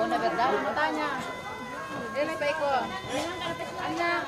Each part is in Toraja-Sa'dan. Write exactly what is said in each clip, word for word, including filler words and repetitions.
Berdaun matanya. Ini Pak Eko. Anak.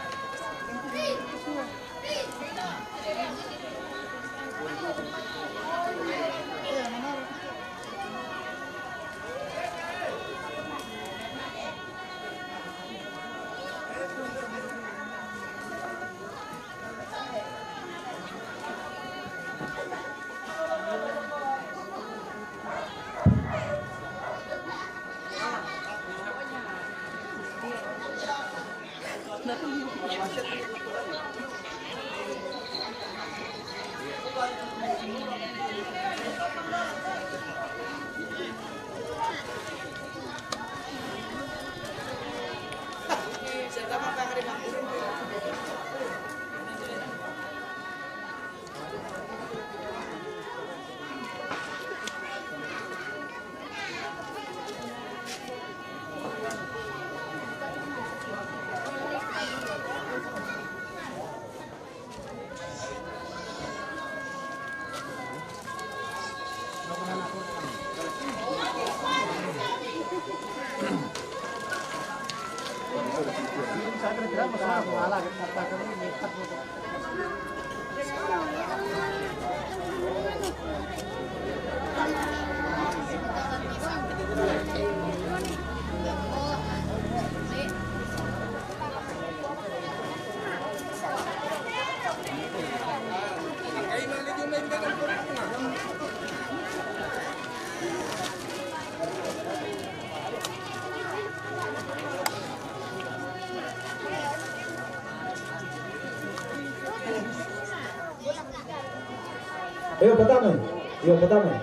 Iyo, patama. Iyo, patama.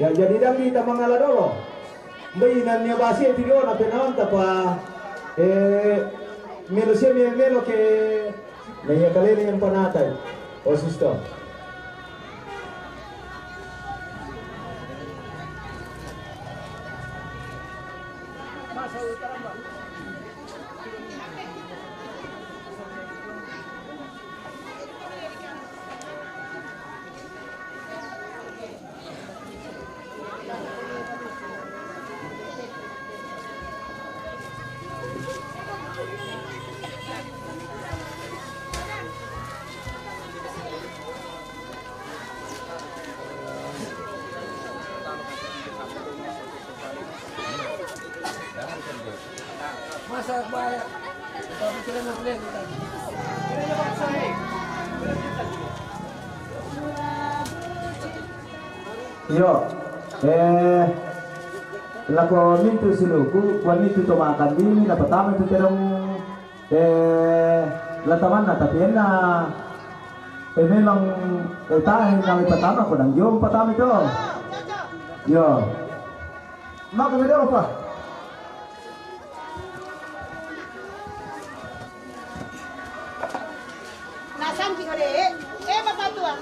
Ya, jadi dang di tamangala dolo. Mbai nan nia basi e video na penaon tapa, eh, melo sia melo ke na ia kalene yang panatai. O sister. Iyo, eh, lako mintu suluku, wan mintu tomakan di, na patama itu terong. Eh, la tamanna, tapi enna, eh, memang, eh, tahe na patama ko dang jom patama itu. Yo. Maka beda apa? Na sangki ko de, eh, bapak tua.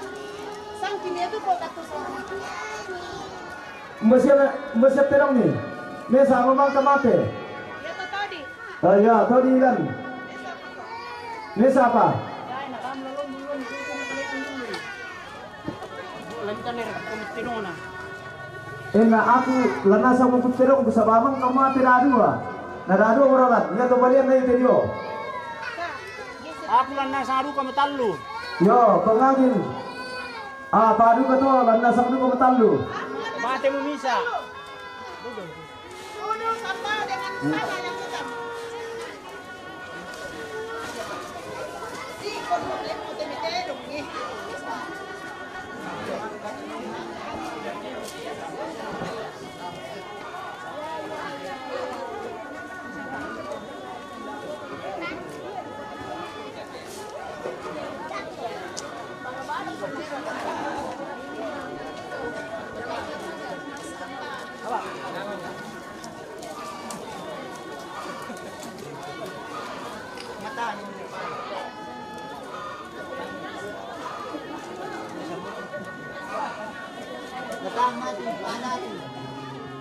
Sangki ni itu ko katu sama. Mbesiap, mbesiap terong ni. Mesa memang kamate. Ya, tadi. Oh, iya, tau di ikan. Ini siapa? Ena aku la nasa mo kuterong ku sabamang kamate dadua. Na dadua uralan. Iya to balian na ite dio. Aku la nasa aduka matallu. Yo, pengagin. Ah, paduka to, la nasa aduka matallu. Mate mo misa. Duduk sama dengan saya yang hitam.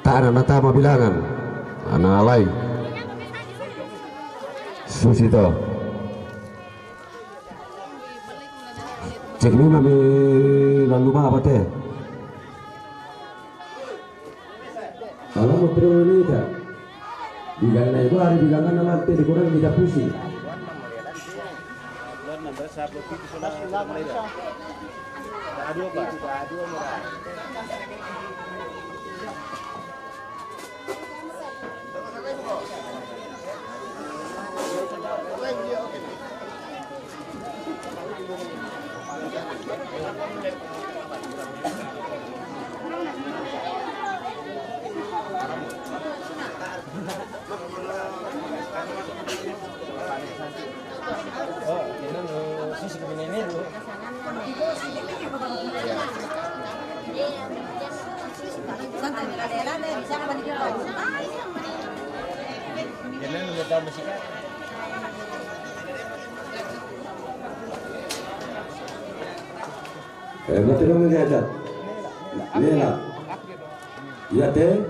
Tana na tama bilangan. Ana alai. Susi to. Cek ni mami lalu ma apa te? Alamu pero ni ta. Bigangan itu hari bigangan nanti dikurang kita pusing. Eh, mate dong ini aja. Nela. Iya, teh.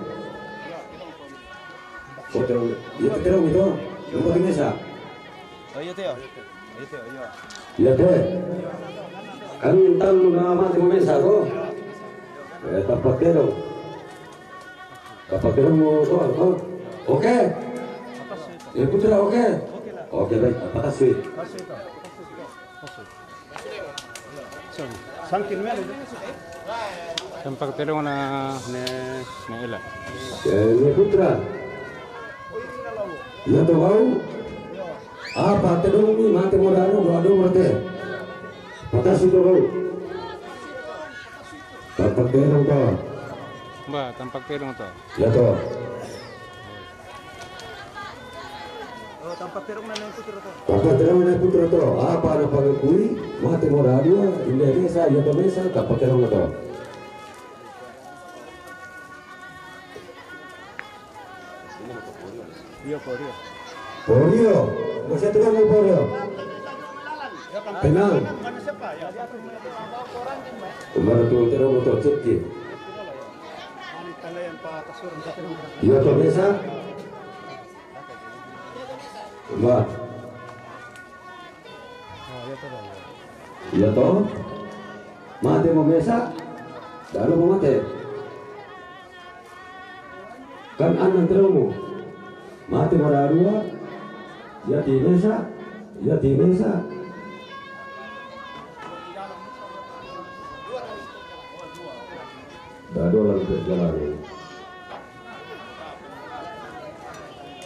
Foto, iya, teh, terus itu. Lu foto biasa. Oh, iya, teh, ya. Iya, teh, iya. Iya, teh. Kan tahu nama mate mau biasa, kok. Eh, tempat terong. Tempat terong mau, kok, kok. Oke. Ya, Putra, oke. Oke, baik. Apa kasih? Sangkin mele. Tampak terong na ne, ne ela. Eh, ne Putra. Iya to bau. Apa terong ni mate modal doa doa berarti. Patasi to bau. Tampak terong to. Mbak, tampak terong to. Iya to. Oh, tampak terong na ne Putra to. Tampak terong na ne Putra to. Apa na pangakui? Mate modal doa, indah biasa, iya to biasa, tampak terong to. Iya, Porio. Porio, masih terong Porio. Tenang. Kemarin tuh terong motor cek. Iya to biasa. Mbak. Iya to. Mate mau mesa. Dalu mau mate. Kan anan terong mo. Mate mau darua. Iya ti mesa. Iya ti mesa. Dadua lalu berjalan.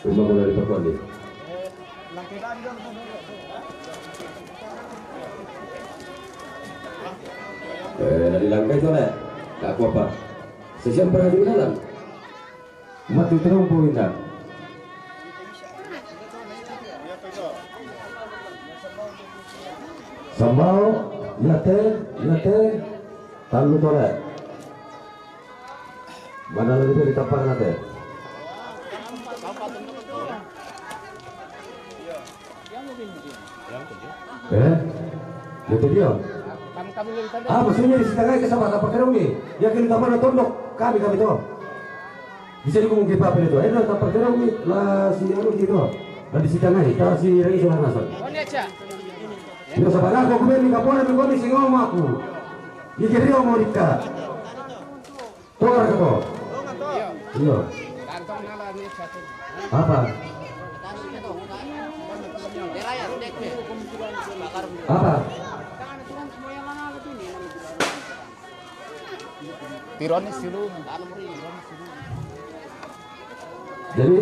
Cuma mulai diperpendek. Eh, dari langkai tu lah. Tak apa-apa. Sesiapa di dalam? Mati terompo indah. Sambao, yate, yate, talu tole. Mana lagi dari kapal nanti? Eh? Itu dia. Ah, maksudnya di sitangai ke sama apa kerong ni? Ya kini kamar tondok kami kami tu. Bisa di ngomong ke apa itu? Eh, tak perkara ni lah si anu gitu. Dan di sitangai, tak si rai sudah nasar. Tidak sabar aku, aku beri kapal, aku beri si ngomong aku. Ini kiri mau dika. Tora ka to? Iyo. Apa? Apa? Tironis dulu. Jadi,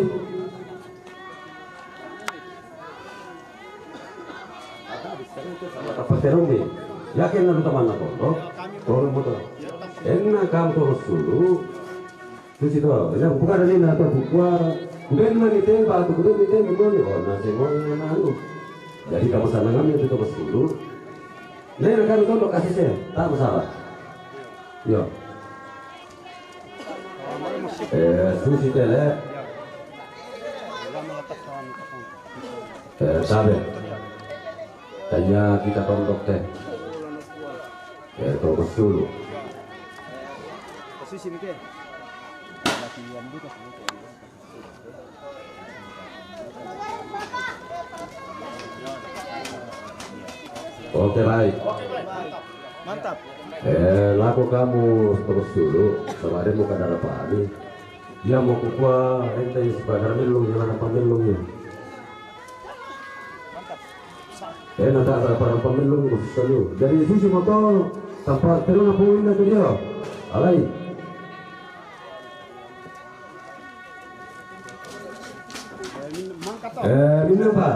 Pasterong be. Yakin na teman na kondo. Kondo moto. Enna kam to sulu. Tusi to. Ya bukan dari na to bukua. Kuben mani te batu kuben mani te mani. Oh, nasi mani na anu. Jadi kamu sana kami itu terus dulu. Nah, ini kami kondo kasih saya. Tak masalah. Yo. Eh, susi tele. Eh, sabe. Tanya kita tondok teh. Eh, tongkos dulu. Oke, baik. Mantap. Eh, lako kamu terus dulu. Kemarin bukan ada Pak Ali. Iya, mo kukua ente isi pagaramilung, iya, na pamelung, iya. Eh, na ta, ta, pagaramilung, khusus kali. Jadi, susi mo to, tampa teruna po inda tu dia. Alai. Eh, minna pa.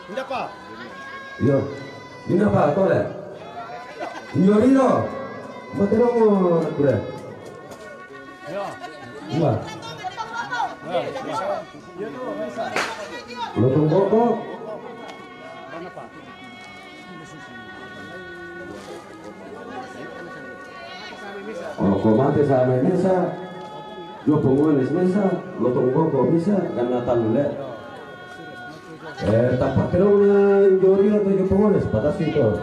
Inda pa. Iyo. Minna pa, tole. Iyo, iyo. Mate dong, kure. Iyo. Iya. Lotong boko. Oh, ko mate sa mai mesa, jo pongones mesa, lotong boko mesa, ganna talu le. Eh, tampa teruna injori atau jo pongones, patasi to.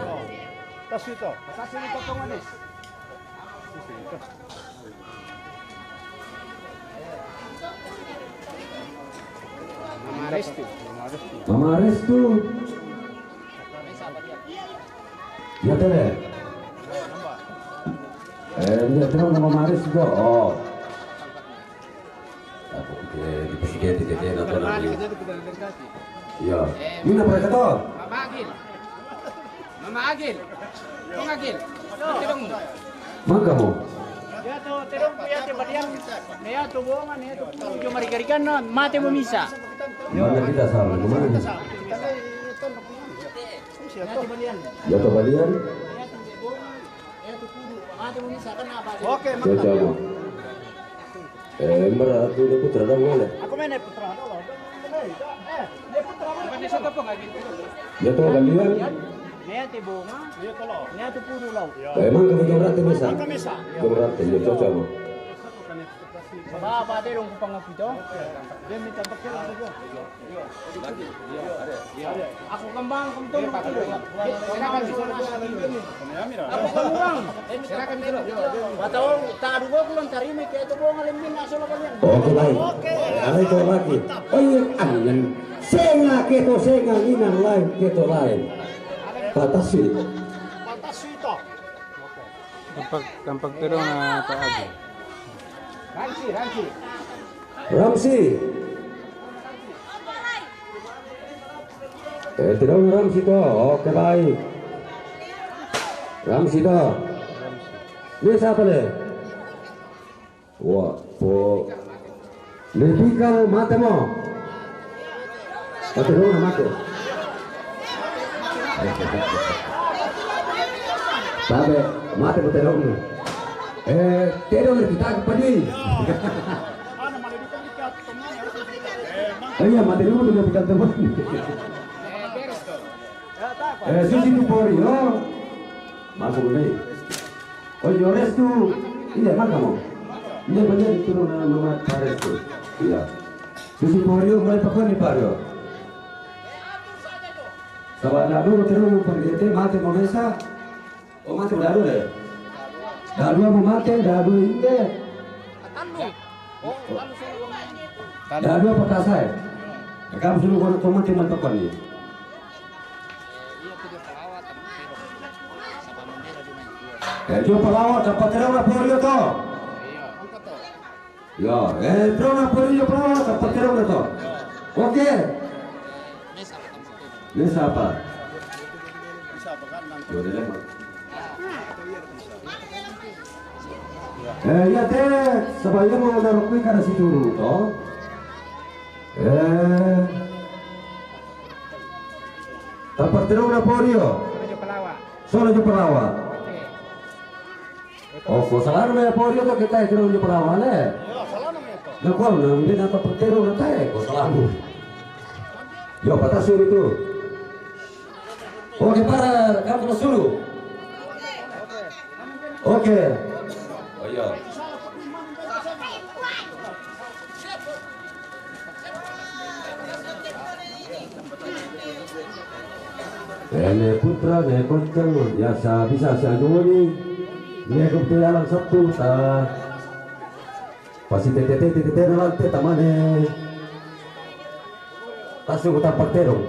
Patasi to. Patasi to pongones. Mama Restu. Mama Restu. Ya, tele. Eh, ya, tele, Mama Restu. Oh. Aku pikir di P G T T nonton lagi. Iya. Ini apa kata? Mama Agil. Mama Agil. Kong Agil. Mate dong. Mangka mo. Ya to, tedong ku ya te balian. Ne ya to bonga, ne ya to puru jo marigarigan no, mate mo misa. Mana kita sama, kemana? Mate balian. Ya to balian. Oke, ya, mantap. Coba. Eh, mara tu dia putra dah mana? Aku main putra dulu. Eh, dia putra mana? Ya to balian. Nia ti bonga. Nia tu puru lau. Eh, mangka mo jong rate mesa. Mangka mesa. Jong rate, ya, coba mo. Ba, ba, dia dong ku pangapu to. Dia minta pakai. Aku kembang, kembang. Aku kembang. Batong, tak ada gua belum tarima, kayak itu gua ngalamin asal kalian. Oke, baik. Ada itu lagi. Oh iya, angin. Senga keto, senga inang lain, keto lain. Patasi. Patasi to. Tampak, tampak terus na Pak Haji. Ramsi, Ramsi. Ramsi. Eh, tidak ada Ramsi to. Oke, baik. Ramsi to. Ini siapa le? Wah, po. Lebih kalau mate mo. Mate dong, mate. Tabe, mate mo tedong. Eh, tedong kita padi. Eh, iya, mate dulu, udah kita teman. Eh, susi tu pori, oh. Masuk ni. Oh, iyo, Restu. Iya, mangka mo. Iya, banyak itu na mama Restu. Iya. Susi pori, oh, mulai pakon ni pori, oh. Saba dadu terus mo pori, ete mate mo mesa. Oh, mate mo dadu le. Dadu mo mate, dadu inde. Dadu apa kasai? Kamu suruh orang kau mate, mate pakon ni. Eh, jo palawa, tampa terong na pori to. Yo, eh, terong na pori jo palawa, tampa terong na to. Oke. Ini siapa? Yo, deh. Eh, iya te, saba iya mo na rokui kada si turu to. Eh. Tampa terong na pori yo. Solo jo palawa. Solo jo palawa. Oke. Oh, ko salanu me pori yo to kita terong jo palawa le. Yo, salanu me to. Na ko na mbe na tampa terong na tae, ko salanu. Yo, patasi itu. Oke, para kamu sulu. Oke. Oh, iya. Ene putra, ne koncang, ya sa bisa sa joni. Ne ko te alang Sabtu ta. Pasi tete tete tete na lante tamane. Pasi ko tampa terong.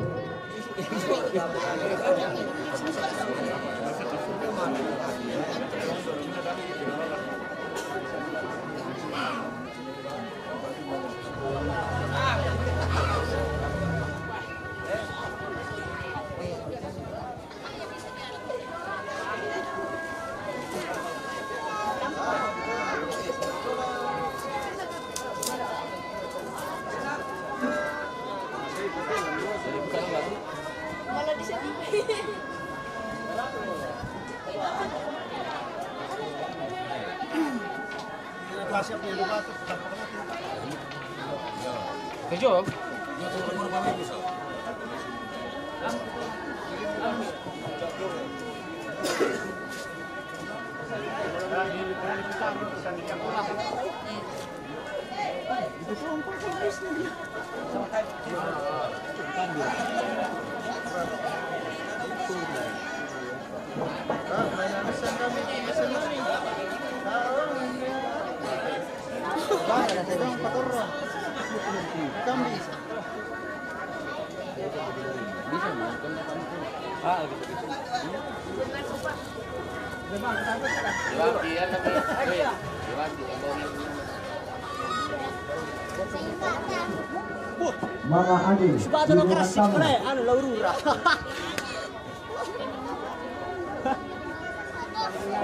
Mama Adi, Sepatu lo keras, anu, laurura.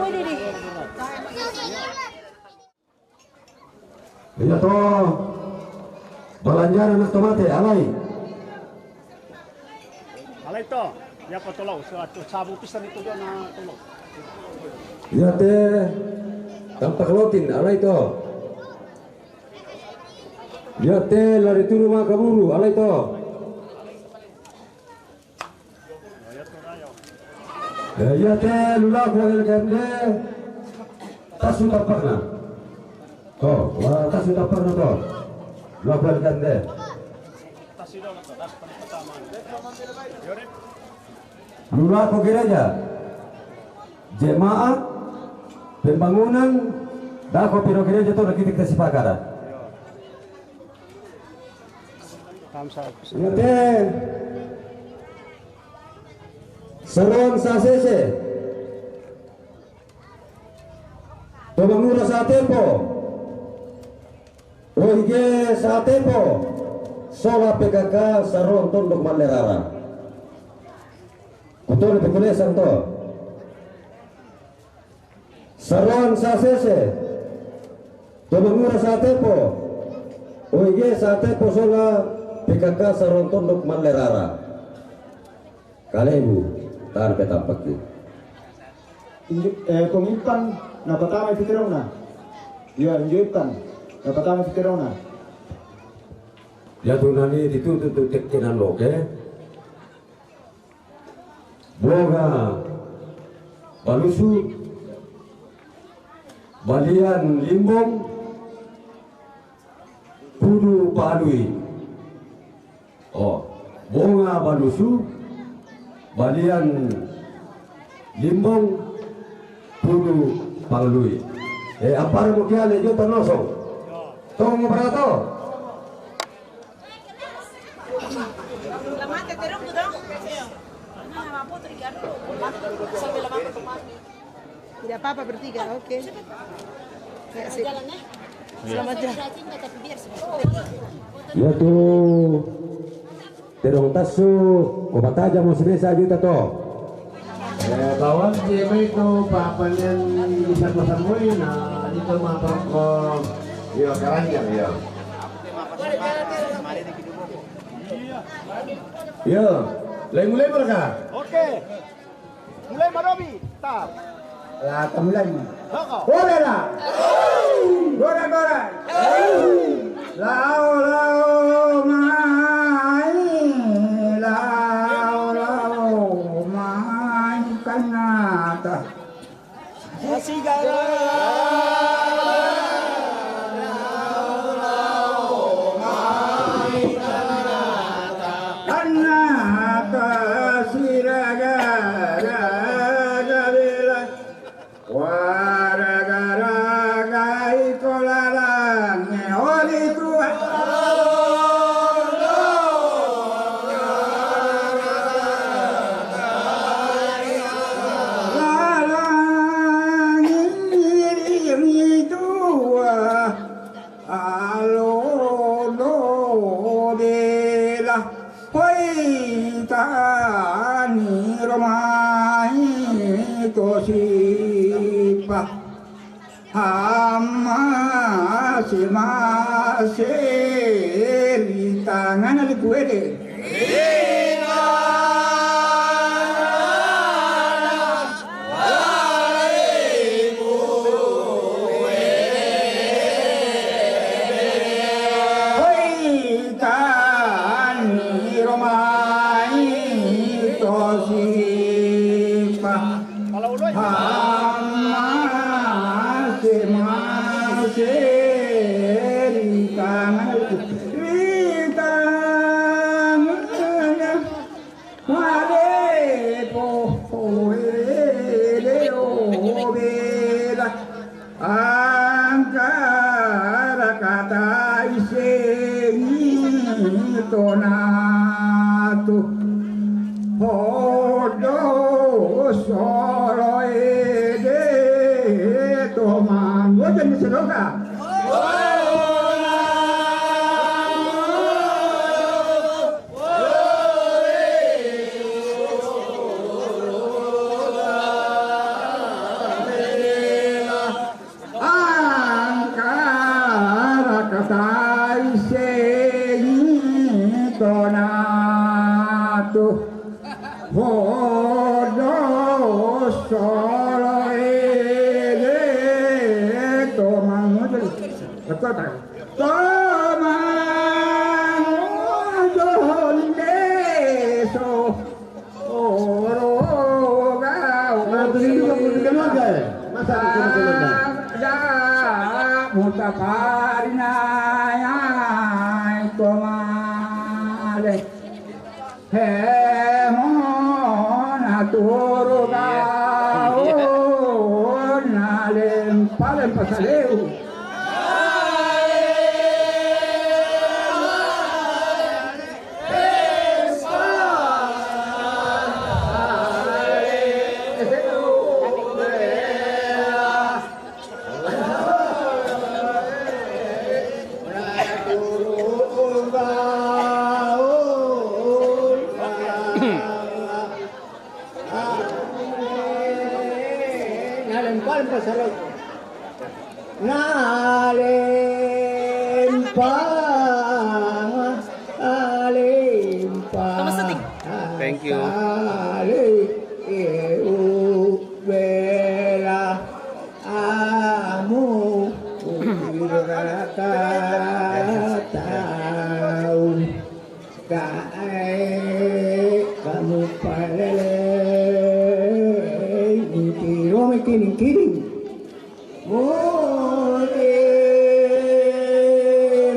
Wih, di, di. Iya to. Balanjana na to mate, alai. Alai to. Ya pa tolong, sa-, sabu pisan itu dia na tolong. Iya te. Tampak lotin, alai to. Iya te, lari turu maka buru, alai to. Eh, iya te, lulaku L K M D, tasu tampakna. To, wah, tasu tampakna to. Lulaku L K M D. Lulaku gereja, jemaah, pembangunan, dako piro gereja to, na kita, kita sipakara. Iya te. Saron sa sese. To mangura sa tepo. O I G sa tepo. Sola P K K saron tondok mallerara. Kutoni pekulesan to. Saron sa sese, to mangura sa tepo, O I G sa tepo sola P K K saron tondok mallerara. Kalebu, tan pe tampakki. Injo, eh, kong Ipan, na patama i pikkironna. Iya, injo Ipan, na patama i pikkironna. Iya tu nani dituntut tu tekkenan loke. Bonga Balusu, Balian Limbong, Pudu Palui. Oh, Bonga Balusu, Balian Limbong, Pudu Palui. Eh, ampara mo kiale jo tanosong. Tong mo barato. Tidak apa-apa bertiga, oke. Ya, sip. Selamat jalan. Iya tu. Terong tasu, ko bataja mo sibesa juta to. Eh, bawang je mai tu, papanen bisa ko samui, na, itu mah, ko, iya, keranjang, iya. Iya. Lemu-lemu ka? Oke. Mulai marobi. Tar. La tamulai. Hoko. Ora la. Gora gora. Lao lao mai. Lao lao mai kanata. Sigala. Kanata siraga raga bela. Waraga raga iko lalang oli tua. Lalang iri tua. Alo do dela. Hoi tani romai to sipa. Amma si mase ri tangana li kuede. Sentang, rintang, malepo, leo, bela, angkara katai sengi tonatu. Hodo solo ede to mango jadi seroga. Angkara katai sengi tonatu. Hodo solo ede to mango jadi. Betul tak? To mango jadi so. Oro gau. Nah, begitu juga pun dikenal, guys. Masa dikenal, kenal, guys? Ada mutakarina ya, itu male. Hemona turu gau, nalem palem pasaleu. Nalempang pasal. Nalempang, nalempang. Kamusta, Ting? Thank you. Sali, eu, bela, amu, uirata, tau. Kae kamu palele, inti rome kining kining. Moti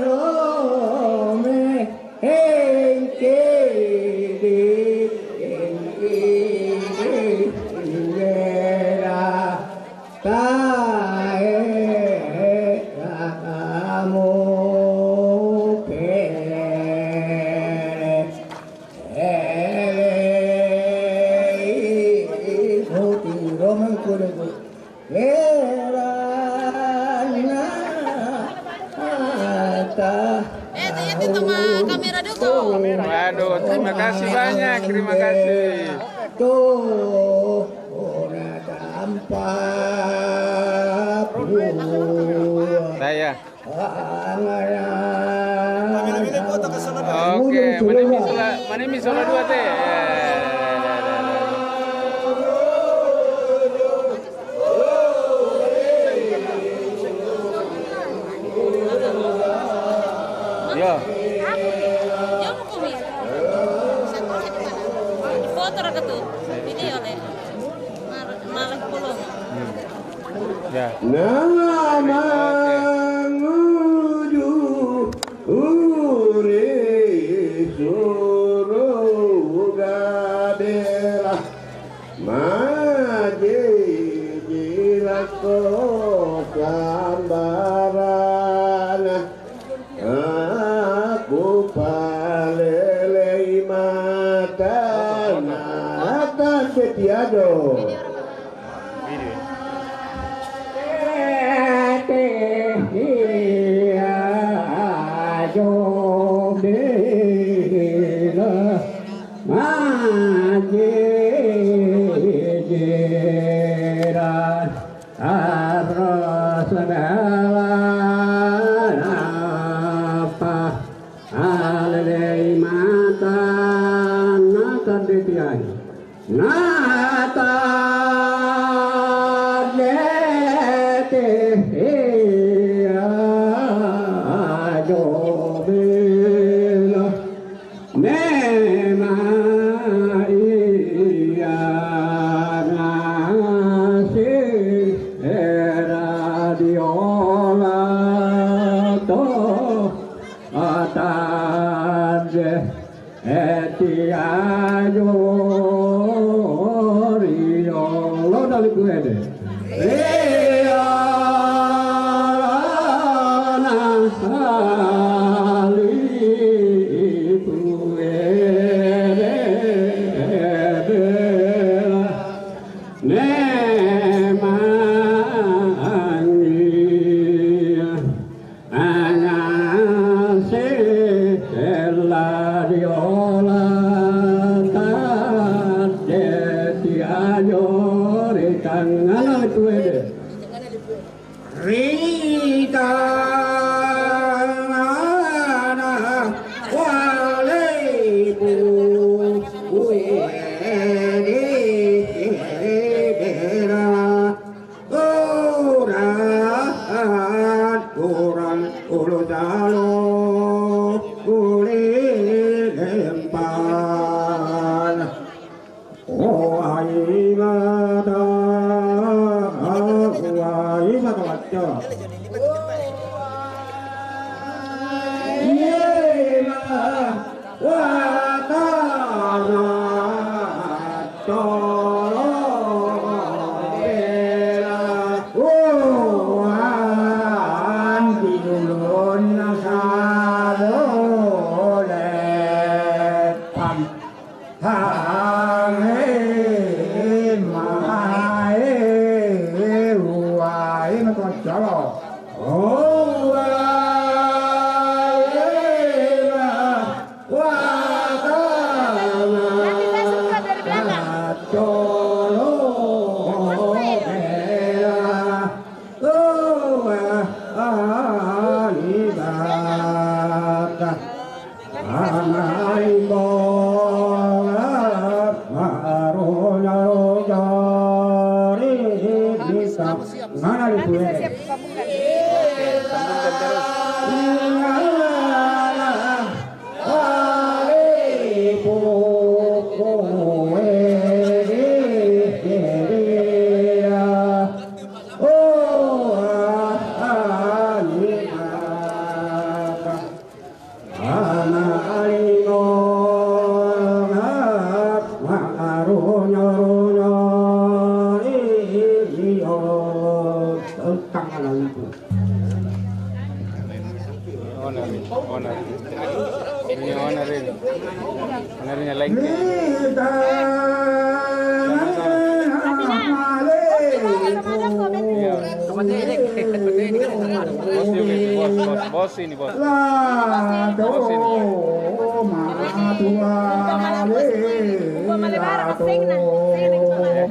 rome, hengkede, hengkede, hengkede. Tae rakamu kere. Ele, muti romang kudu. Era na ata. Eh, tuh, ya, tuh, sama kamera dulu. Waduh, terima kasih banyak, terima kasih. Tuh, ora tampak. Saya. Oke, mana mi sola, mana mi sola dua teh? Yo. Foto ra katu. Video le. Mar-, malah pulang. Hmm. Ya. Nama manguju ure suruga bela. Majeje lako sambarana. Aku palelei mata nata setiado. Tete ia jobela. Manjijira arus bela napa alelei mata nata detiai nata detiai jobela. Mema ia nasi era diola. Eti ayo rio lo dali kuede. Ria na sali kuede bela ne mangi. Anase la diola tade ti ayore kangana tuede. Rita ngana walebu uede bela. Orang, orang, ulo jalo, uli lempan. Oh, ai mata, oh, ai mata baca. Iye, ma. Watara toro bela uan di ulun salole pan hange mae uai mako jalo. Oh, uai ma. Nanti saya suka dari belakang. Mana itu, eh? Owner, owner. Ini owner ini. Ownernya lagi. Iya. Bos juga ini, bos, bos, bos ini, bos. Bos ini. Umpama lagi, umpama lagi, sing na, sing na. Iya.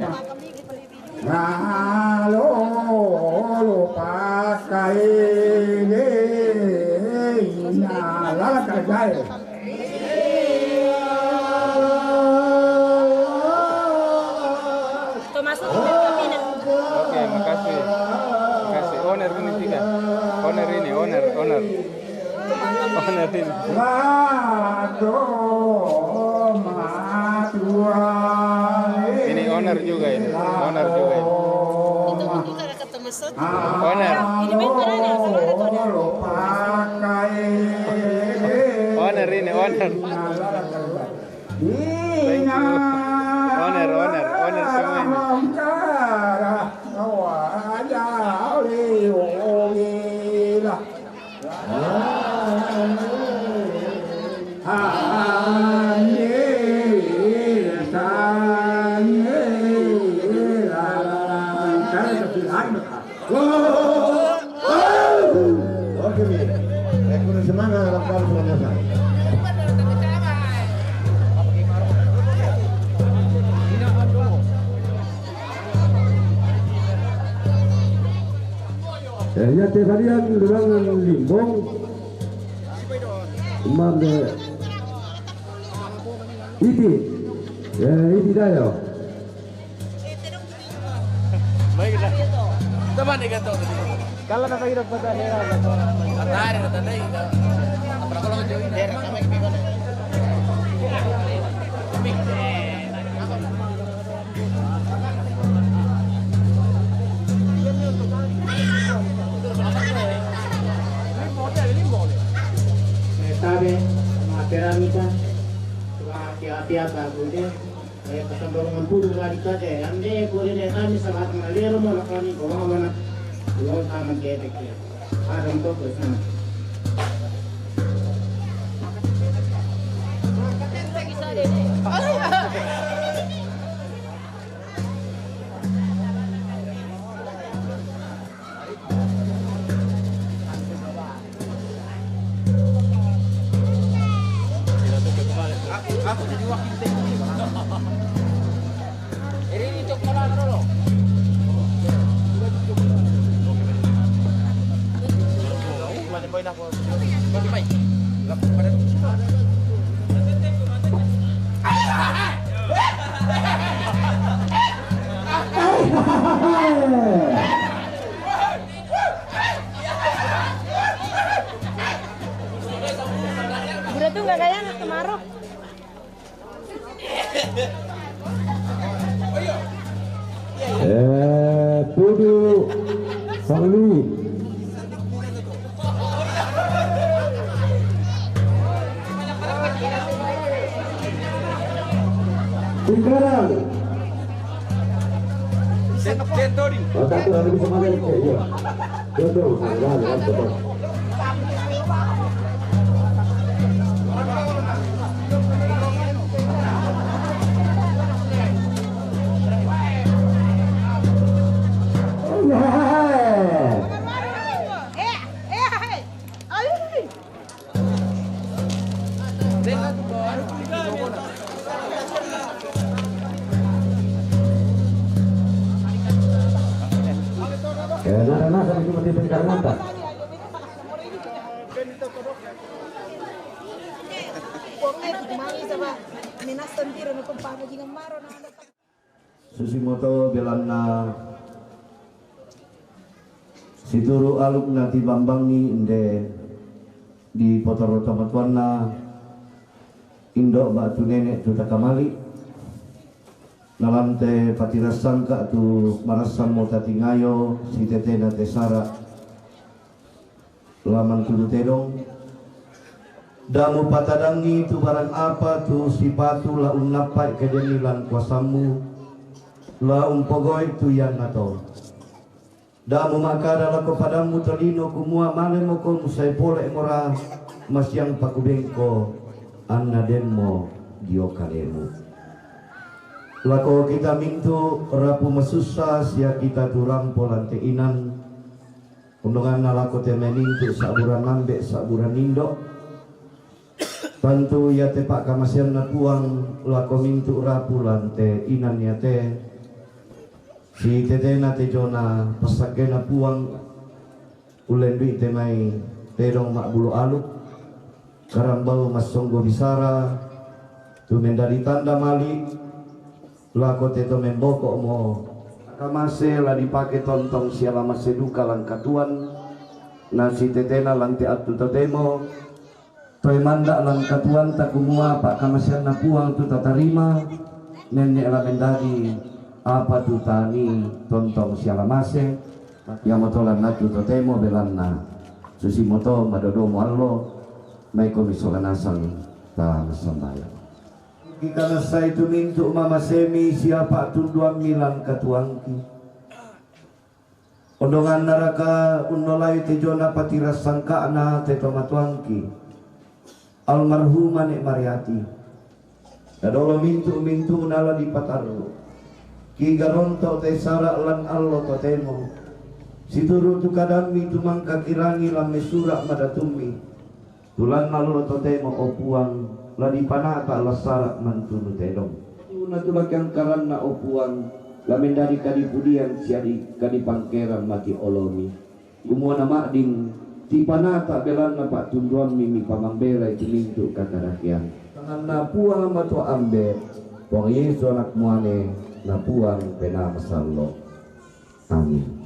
Lalu lupa kaini nyala kerjai. Termasuk kita pindah. Oke, makasih. Makasih. Owner ini tiga. Owner ini, owner, owner. Owner ini. Ini owner juga ini. Owner juga ini. Itu mungkin karena ketemu set. Owner. Ini main mana? Sama ada tuh. Owner ini, owner. Thank you. Owner, owner, owner semua ini. Oke, bien. Rekonosemán a la palabra. Eh, ya te salían lubangan limbong. Mande iti. Eh, iti dayo. Baiklah. Teman dikatakan. Kalau kata kita pada heran. Matahari, matahari. Apa kalau jauh ini? Sabe, ma ceramita. Aku de, eh, kasambung ngempuru lari kate, ande kore de kami sabat ngalero mo lakoni ko wana, lo taman kete ke. Adam to ko sana. Udah tuh nggak kayak anak kemarok. Eh, Pudu Sangli. Sekarang. Otak tuh harus bisa makan, ya. Betul, betul, betul. Eh, nada más, a mí me tiene que preguntar. Susimoto belanna situru aluk na tibambangi inde dipotoro tomatuanna indo batu nene tu takamali. Nalante patirassangka tu marassammo tatingayo sitetena tesara. Laman tunu tedong. Da mupatadangi tu barang apa tu sipatu la unnappai kedeni lan kuasammu, la umpogoi tu iannato. Da mumakkada lako padammu tolino kumua male moko musai pole mora masiang pakubengko anna denmo dio kalemu. Lako kita mintu rapu masussa sia kita tu rampo lante inan, Ondonganna lako te menintu sabburan ambe sabburan indo. Tantu iate pakkamaseanna Puang lako mintu rapu lante inan iate. Sitetena te jona passakkena Puang ullendui te mai tedong mabbulu aluk. Karambau massonggo bisara tu mendadi tanda mali. Lako te to memboko'mo. Kamase la dipake tontong siala mase duka langkatuan, na sitetena lante attu totemo, toe manda langkatuanta kumua pakkamaseanna Puang tu tatarima, nenne la mendadi apa tu tani tontong siala mase, iamoto lannatu totemo belanna, susimoto madodomo allo, maikomi sola nasang ta massambayang. Kikanassai tu mintu mamasemi siapa tunduammi lan katuangki. Ondongannaraka unnolai te jona patirassangka'na te tomatuangki, almarhumah Nek Mariati. Nadolo mintu-mintu nala dipatarru. Kigaronto te sara lan allo totemo. Situru tu kadammi tumangka kirangi lan mesura madatummi. Tulanna allo totemo, o Puang, la dipanata lassara mantunu tedong. Tuna tulaki angkaranna, o Puang, la mendadi kadipudian siadi kadipangkerang mati olomi. Kumua nama'ding, tipanata belanna pa'tunduammi mipamambelai tu mintu kakadakean. Tanganna Puang Matua Ambe, Puang Yesu Anak Muane, na Puang Penaa Masallo. Amin.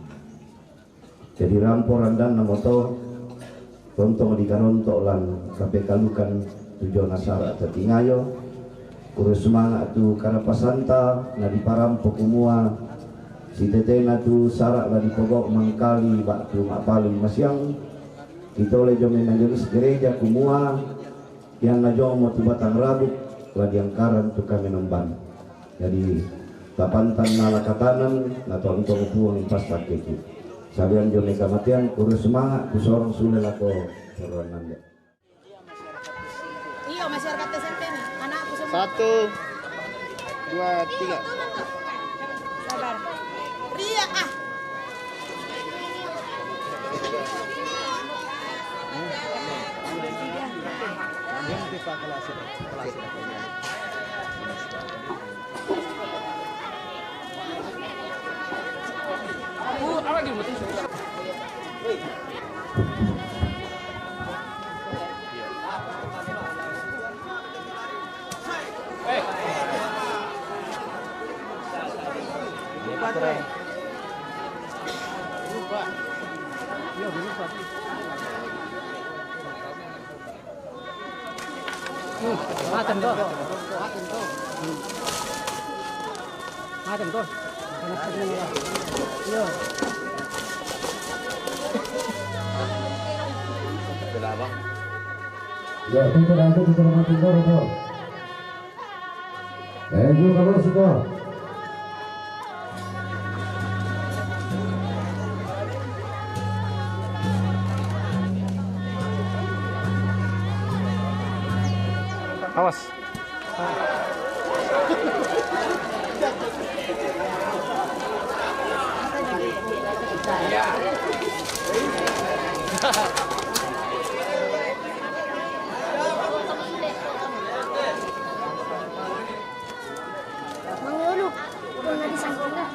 Jadi rampo randanna moto, tontong dikaronto lan kapekalukan tu jona sara tatingayo, kuro sumanga tu karapasanta na diparampo kumua, sitetena tu sara la dipogau mangkali ba'tu ma'paling masiang, kitole jo mai majelis gereja kumua, ianna jomo tu batang rabuk, Ladiang karan tu kami nemban. Jadi, tapantan nala katanan, na tontong puang pasakiki. Sabian jo me kamatean, kurus semangat, kusorong sule lako seruan nande. Iyo, masyarakat S M P nih, anakku semua. Satu, dua, tiga. Sabar. Ria, ah. Macam tu. Macam tu. Macam tu. Iya. Ya, itu dah, itu sudah mati, itu, itu. Eh, juga kalau sudah. Awas. Mangulu, pun na di sangkina.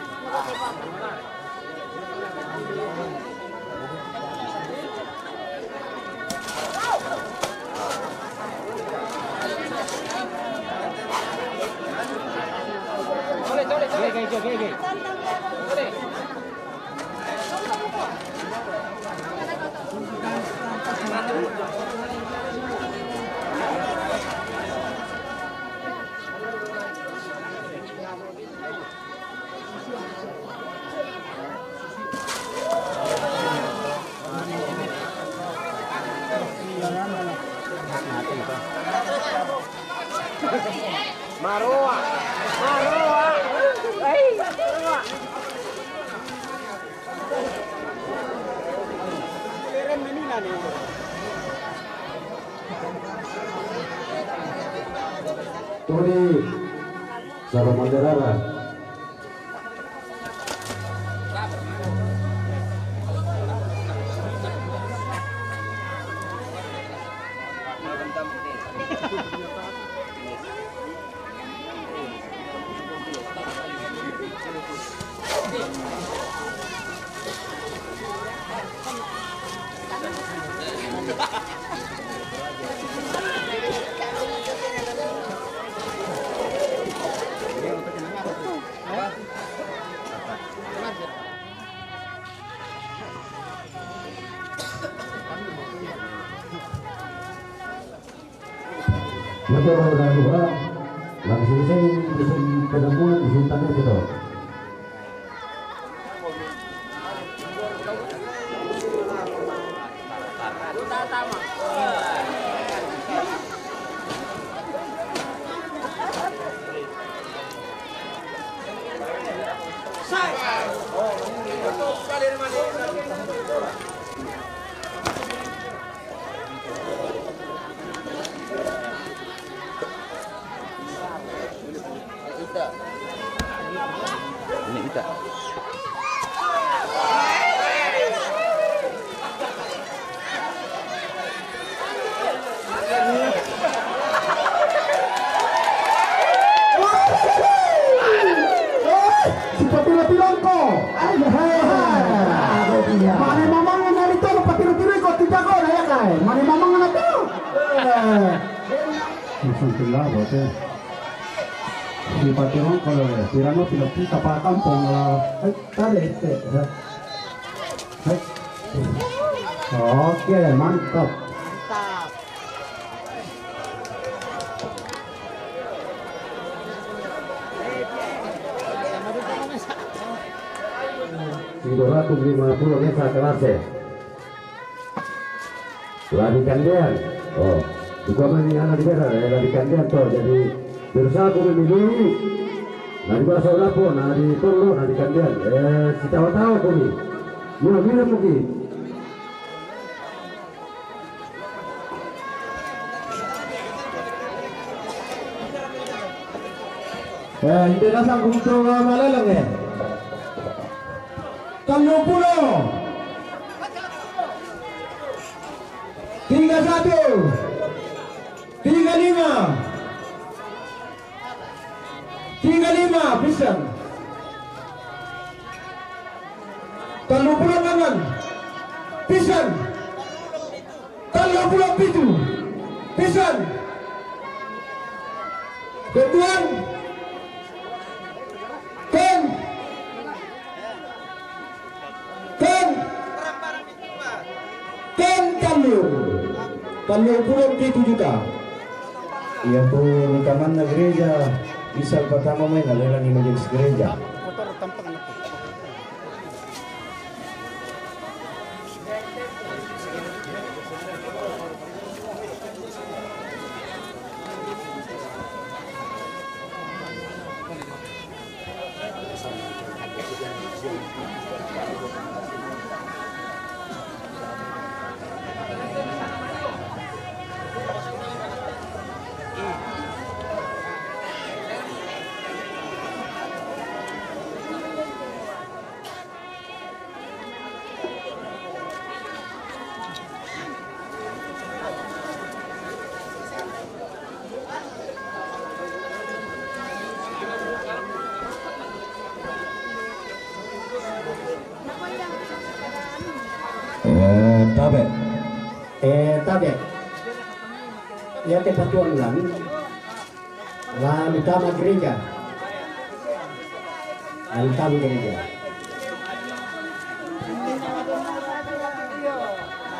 Maroa, maroa. Hei, maroa. Tuli, Sara Manderara. Motor roda dua, langsung saya bisa penampungan, bisa tanya kita. Ini kita. Si patirong-tirongko. Hai, hai. Mane mamang na rito, patirong-tirongko, tidak kau, ya, kai. Mane mamang na tu. Eh. Langsung tinggal, buatnya. Si patirongko, ya. Tirano, tidak kita, Pak Kampung, lah. Hai, tarik, eh, eh. Hai. Oke, mantap. Mantap. Tiga ratus lima puluh mesa kelas, eh. Lari kandean. Oh, bukan main anak di daerah, eh, lari kandean tuh, jadi Berusaha kumi milui, na di basa ulapo, na di tolo, na di kandian. Eh, sitawa-tawa kumi. Mila, mila muki. Eh, inte nasang kumto maleleng, eh. Tolong pulo. Tiga satu. Tiga lima. Tiga lima, pisan. Tolong pulo, aman. Pisan. Tolong pulo pitu. Pisan. Ketuan. Ken. Ken. Ken tolong. Tolong pulo pitu juta. Iya, tu rekaman na gereja, misal pertama main adalah di majelis gereja. Eh, tabe. Eh, tabe. Ya, te patuan lang. Lalu tama gereja. Lalu tama gereja.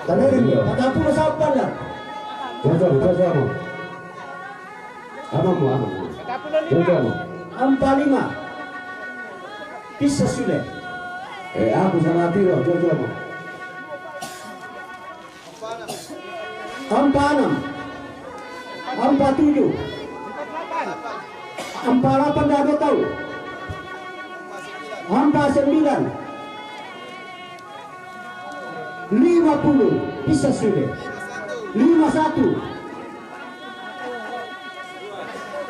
Tapi ini, patapuluh sapan lah. Jojo, jojo mo. Aman mo, aman mo. Jojo mo. Ampa lima. Pisa sule. Eh, aku sama Tiro, jojo mo. Ampa anam. Ampa tujuh. Ampa lapan dah dua tahu. Ampa sembilan. Lima puluh. Pisa sule. Lima satu.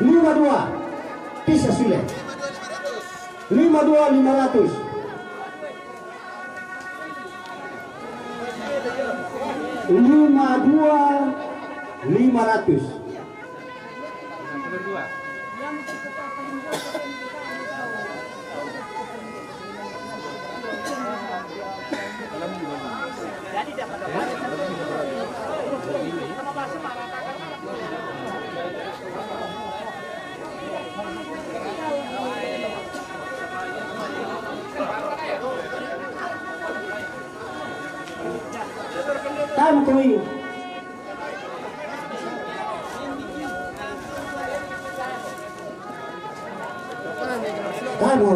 Lima dua. Pisa sule. Lima dua, lima ratus. Lima dua, lima ratus. Tamu koi. Tamu.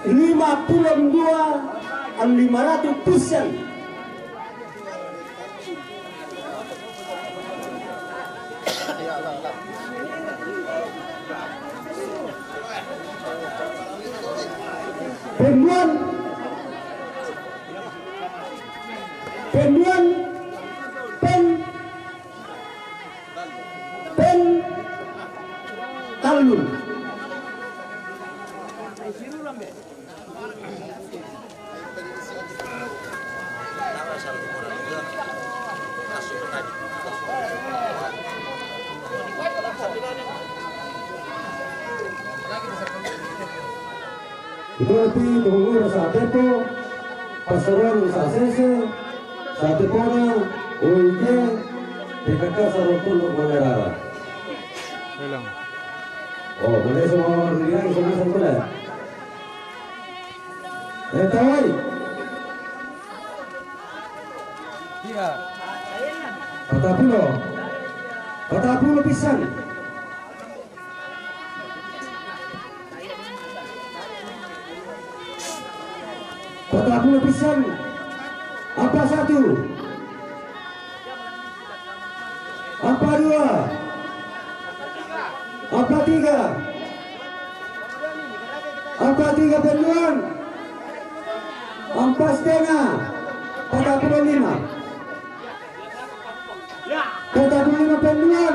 Lima puluh dua, lima ratus persen. Penduan, penduan, pen Pen Talun. Ito ti tumungura sa atepo, pasaruan sa sese, sa atepona, uige, P K K sa rotundo mangarara. Bilang. Oh, boleh semua orang bilang, semua satu boleh. Eh, tawai. Iya. Patapulo. Patapulo pisan. Patapulo pisan. Satu. Empat dua. Empat tiga. Empat tiga penduan. Empat setengah. Empat puluh lima. Empat puluh lima penduan.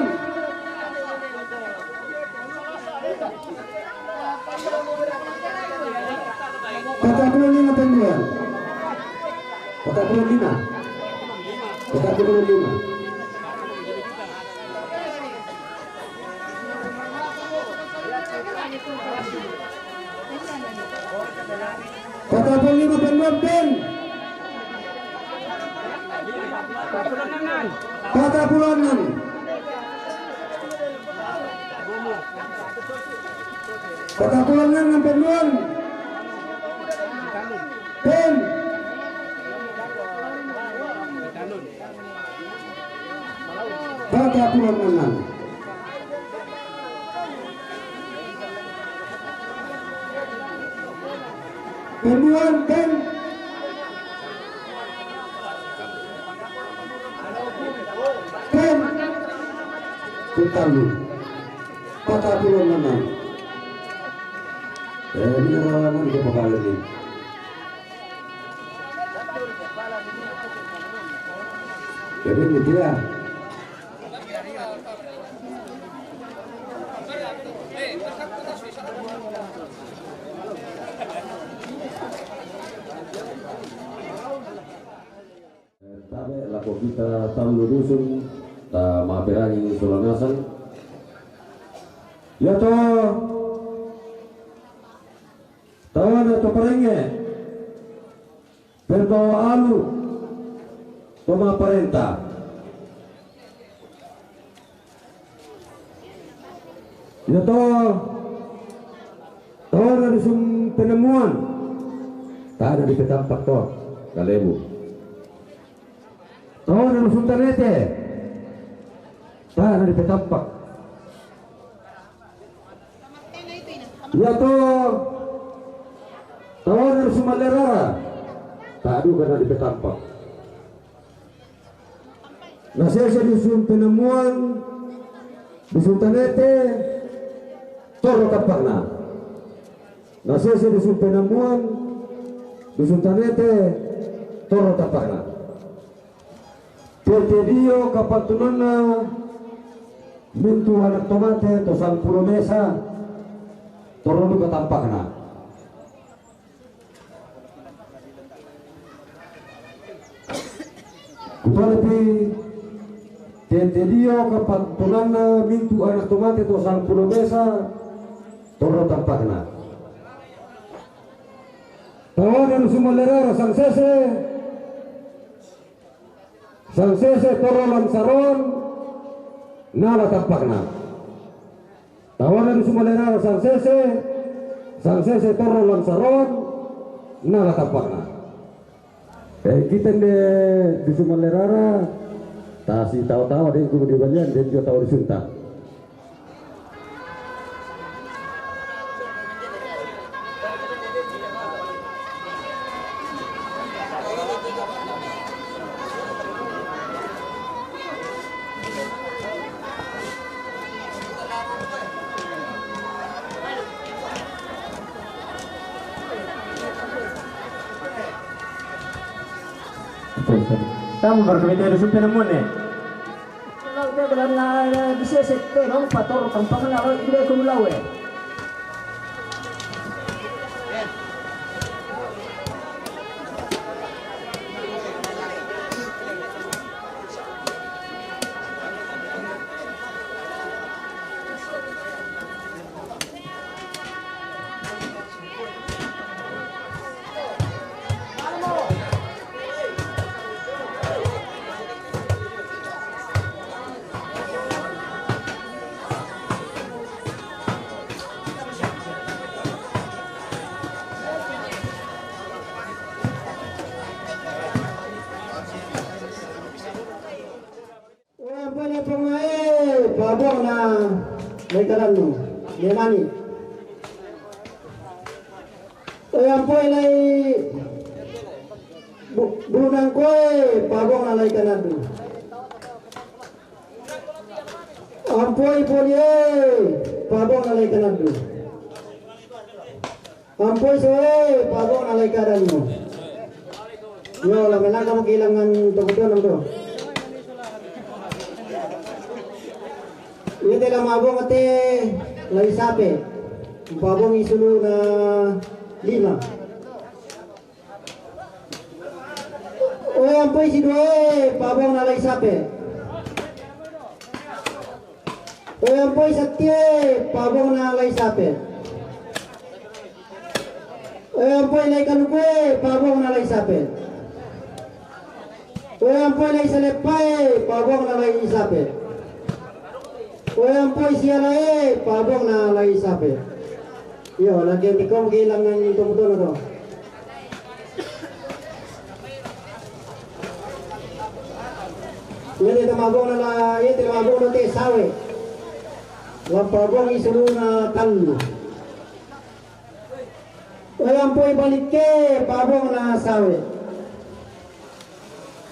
Empat puluh lima penduan. Empat puluh lima. Empat puluh lima. Patapuluh lima penduan, Pen. Patapuluh enam. Patapuluh enam penduan, Pen. Patapuluh enam. Penduan, Pen. Pen. Putar lu. Patapuluh enam. Eh, ini orang-orang di kepala ini. Jadi ini dia. Tabe lako kita Tamlu Dusun, ta maperangi Solangasan. Ya to, tawana to parenge. Perbawa alu to maparenta. Ina to, tawana Dusun Penemuan, tawana dipetampak to kalebu. Tawana Dusun Tanete, tawana dipetampak. Iya to, tawana Dusun Malerara, taduka na dipetampak. Na sese Dusun Penemuan, Dusun Tanete, torro tampakna. Na sese Dusun Penemuan, Dusun Tanete, torro tampakna. Tete dio kapantunanna mintu anak tomate to sangpulo mesa, torro duka tampakna. Kutalepi tete dio kapantunanna mintu anak tomate to sangpulo mesa, torro tampakna. Tawana Dusun Malerara sangsese, sangsese torro lan saroan, nala tampakna. Tawana Dusun Malerara sangsese, sangsese torro lan saroan, nala tampakna. Eh, kita nde Dusun Malerara, tasi tawa-tawa de ku di balian de jo tawa Dusunta. Tama berkomite Dusun Penemuan e. Lau te belanna, eh, di sese te, no, pator tampakna, lau, inde ku lau e. Oya pale pongae, pabona, lekaranu, lemani. Oya pale lai. Bu-, Bunangko e, pabong na lai kanandu. Ampoi Poli e, pabong na lai kanandu. Ampoi Soe, pabong na lai kanandu. Yo, la melaka mo kilangan toko to nang to. Yo te la mabong te lai sape. Pabong i sulu na lima. Oe ampoi si dua e, pabong na lai sape. Oe ampoi satie, pabong na lai sape. Oe ampoi lai kaluku e, pabong na lai sape. Oe ampoi lai salepa e, pabong na lai sape. Oe ampoi siala e, pabong na lai sape. Yo, lagi yang tikong kilangan toko to nang to. Yo te la mabong na la, yo te la mabong na te Sawe. La pabong i sulu na talu. Oe ampoi Balike, pabong na Sawe.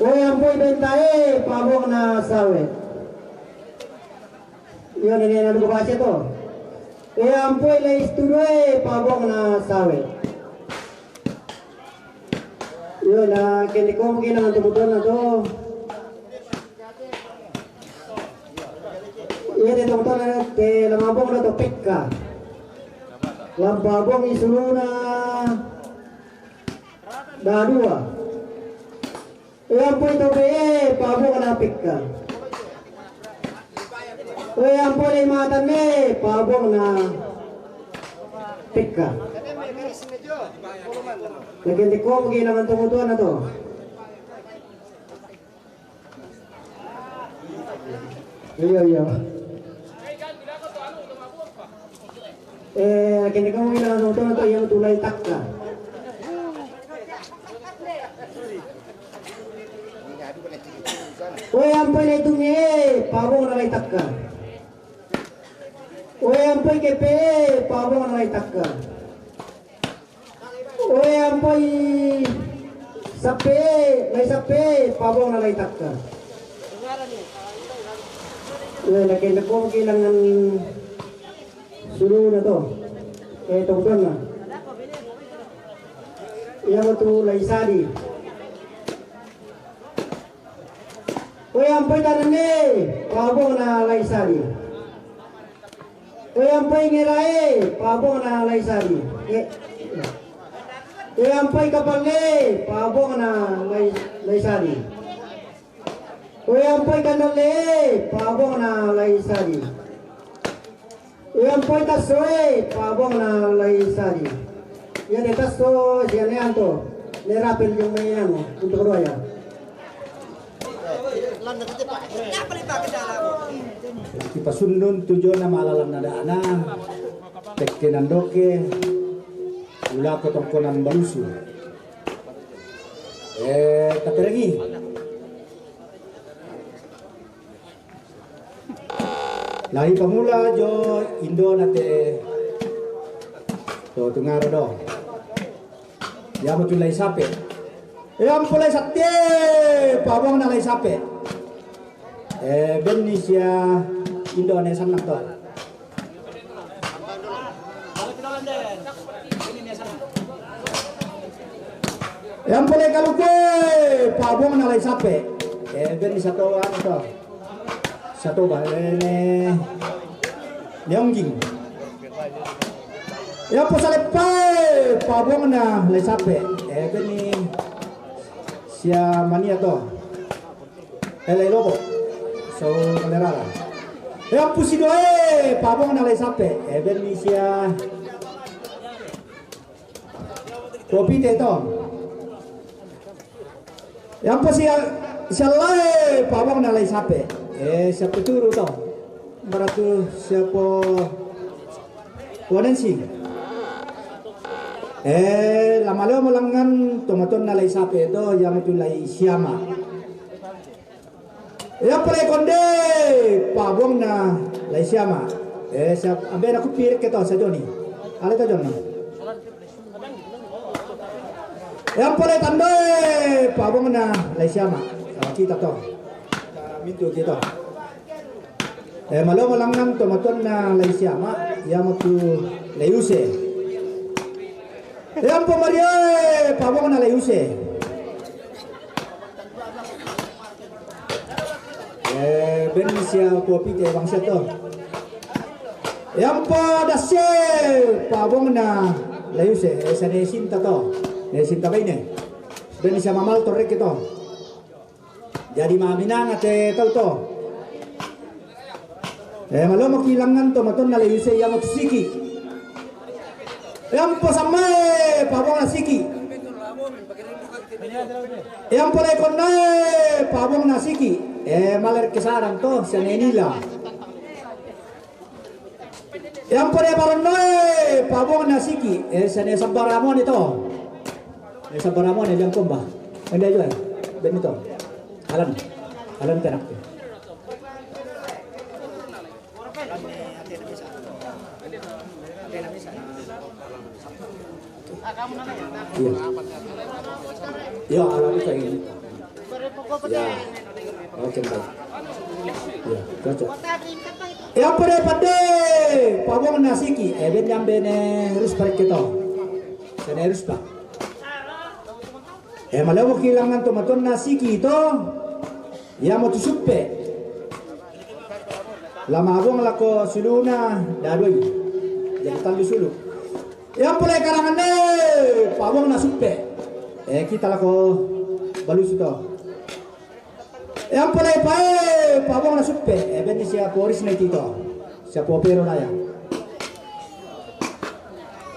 Oe ampoi Benta e, pabong na Sawe. Yo, nene na duka base to. Oe ampoi lai Studio e, pabong na Sawe. Yo, la kene komo kilangan toko to nang to. Yo te toko to nang te la mabong na to Pekka. La pabong i sulu na dua. Oe ampoi Tobe e, pabong na Pekka. Oe ampoi lai Matan e, pabong na Pekka. Lagi yang tikong kilangan toko to nang to. Iyo, iyo. Eh, kene komo kilangan toko to nang to, yang tu lai Takka. Oe ampoi lai Tunge e, pabong na lai Takka. Oe ampoi Kepe e, pabong na lai Takka. Oe ampoi Sape e, lai Sape e, pabong na lai Takka. Oe, lagi yang tikong kilangan sulu na to. Eh, toko to nang. Yang tu lai Sadi. Oe ampoi Tanane, pabong na lai Sadi. Oe ampoi Ngera e, pabong na lai Sadi. Eh. Oe ampoi Kapang e, pabong na lai, lai Sadi. Oe ampoi Kandale e, pabong na lai Sadi. Oe ampoi Taso e, pabong na lai Sadi. Yo te Taso sia ne anto. Ne rapel yung mai anu, untuk kedua ya. Ti pasundun tujo na malalan na dana. Tekke nandoke. Ulako tongkonan balusu. Eh, taperengi. Lai pamula jo Indo na te to Tungara do. Yamo tu lai Sape. Eh, ampoi lai Satie, pabong na lai Sape. Eh, benni sia Indo ne sanang to. Yang pole kaluku e, pabong na lai Sape. Eh, ben ni Satoba anu to. Satoba, eh, ne, Neongging. Yang po salepa e, pabong na lai Sape. Eh, ben ni sia Mania to. Eh, lai Lobo. So, Kalerara. Eh, ampu si dua e, pabong na lai Sape. Eh, ben ni sia Kopite to. Eh, ampu sia, sia lai, pabong na lai Sape. Eh, sia Peturu to. Baratu sia po Wanensi. Eh, lama leo malangan tomaton na lai Sape to, yang itu lai Siama. Yang pole konde, pabong na lai Siama. Eh, sia, ambe na kupi reke to, sia Joni. Ale to Joni. Yampo lae Tandoe, pabongna lae Siama. Kita to. Mintu kita. Eh, malomo langngan to matuanna lae Siama, iamo tu lae Use. Yampo Marioe, pabongna lae Use. Eh, ben sia kopite bangsa to. Yampo Dasse, pabongna lae Use, eh, sane Sinta to. Eh, Sinta baine. Ben sia mamal to reke to. Jadi maminanga te tau to. Eh, malomoki langngan to matuanna lae Use, iamo tu Siki. Yampo Sammae, pabongna Siki. Yampo lae Konnae, pabongna Siki. Eh, mala reke Sarang to, sane Nila. Yampo lae Baronnoe, pabongna Siki. Eh, sane Sabbaramone to. Eh, Sabbaramone, Liangkomba. Ende jua, eh. Ben to. Alan. Alan tenak. Iya. Iya, Alan itu yang ini. Ya. Oke, baik. Ya, cocok. Yampo lae Padde, pabongna Siki. Eh, ben yambe ne Ruspa reke to. Sane Ruspa. Eh, malomoki langngan to matuanna Siki to. Iamo tu Suppe. La mabong lako suluna Dadoi. Jadi tallu sulu. Yampo lae Karanganne, pabongna Suppe. Eh, kita lako Balusu to. Yampo lae Pae, pabongna Suppe. Eh, ben sia porisna iti to. Sia popero daya.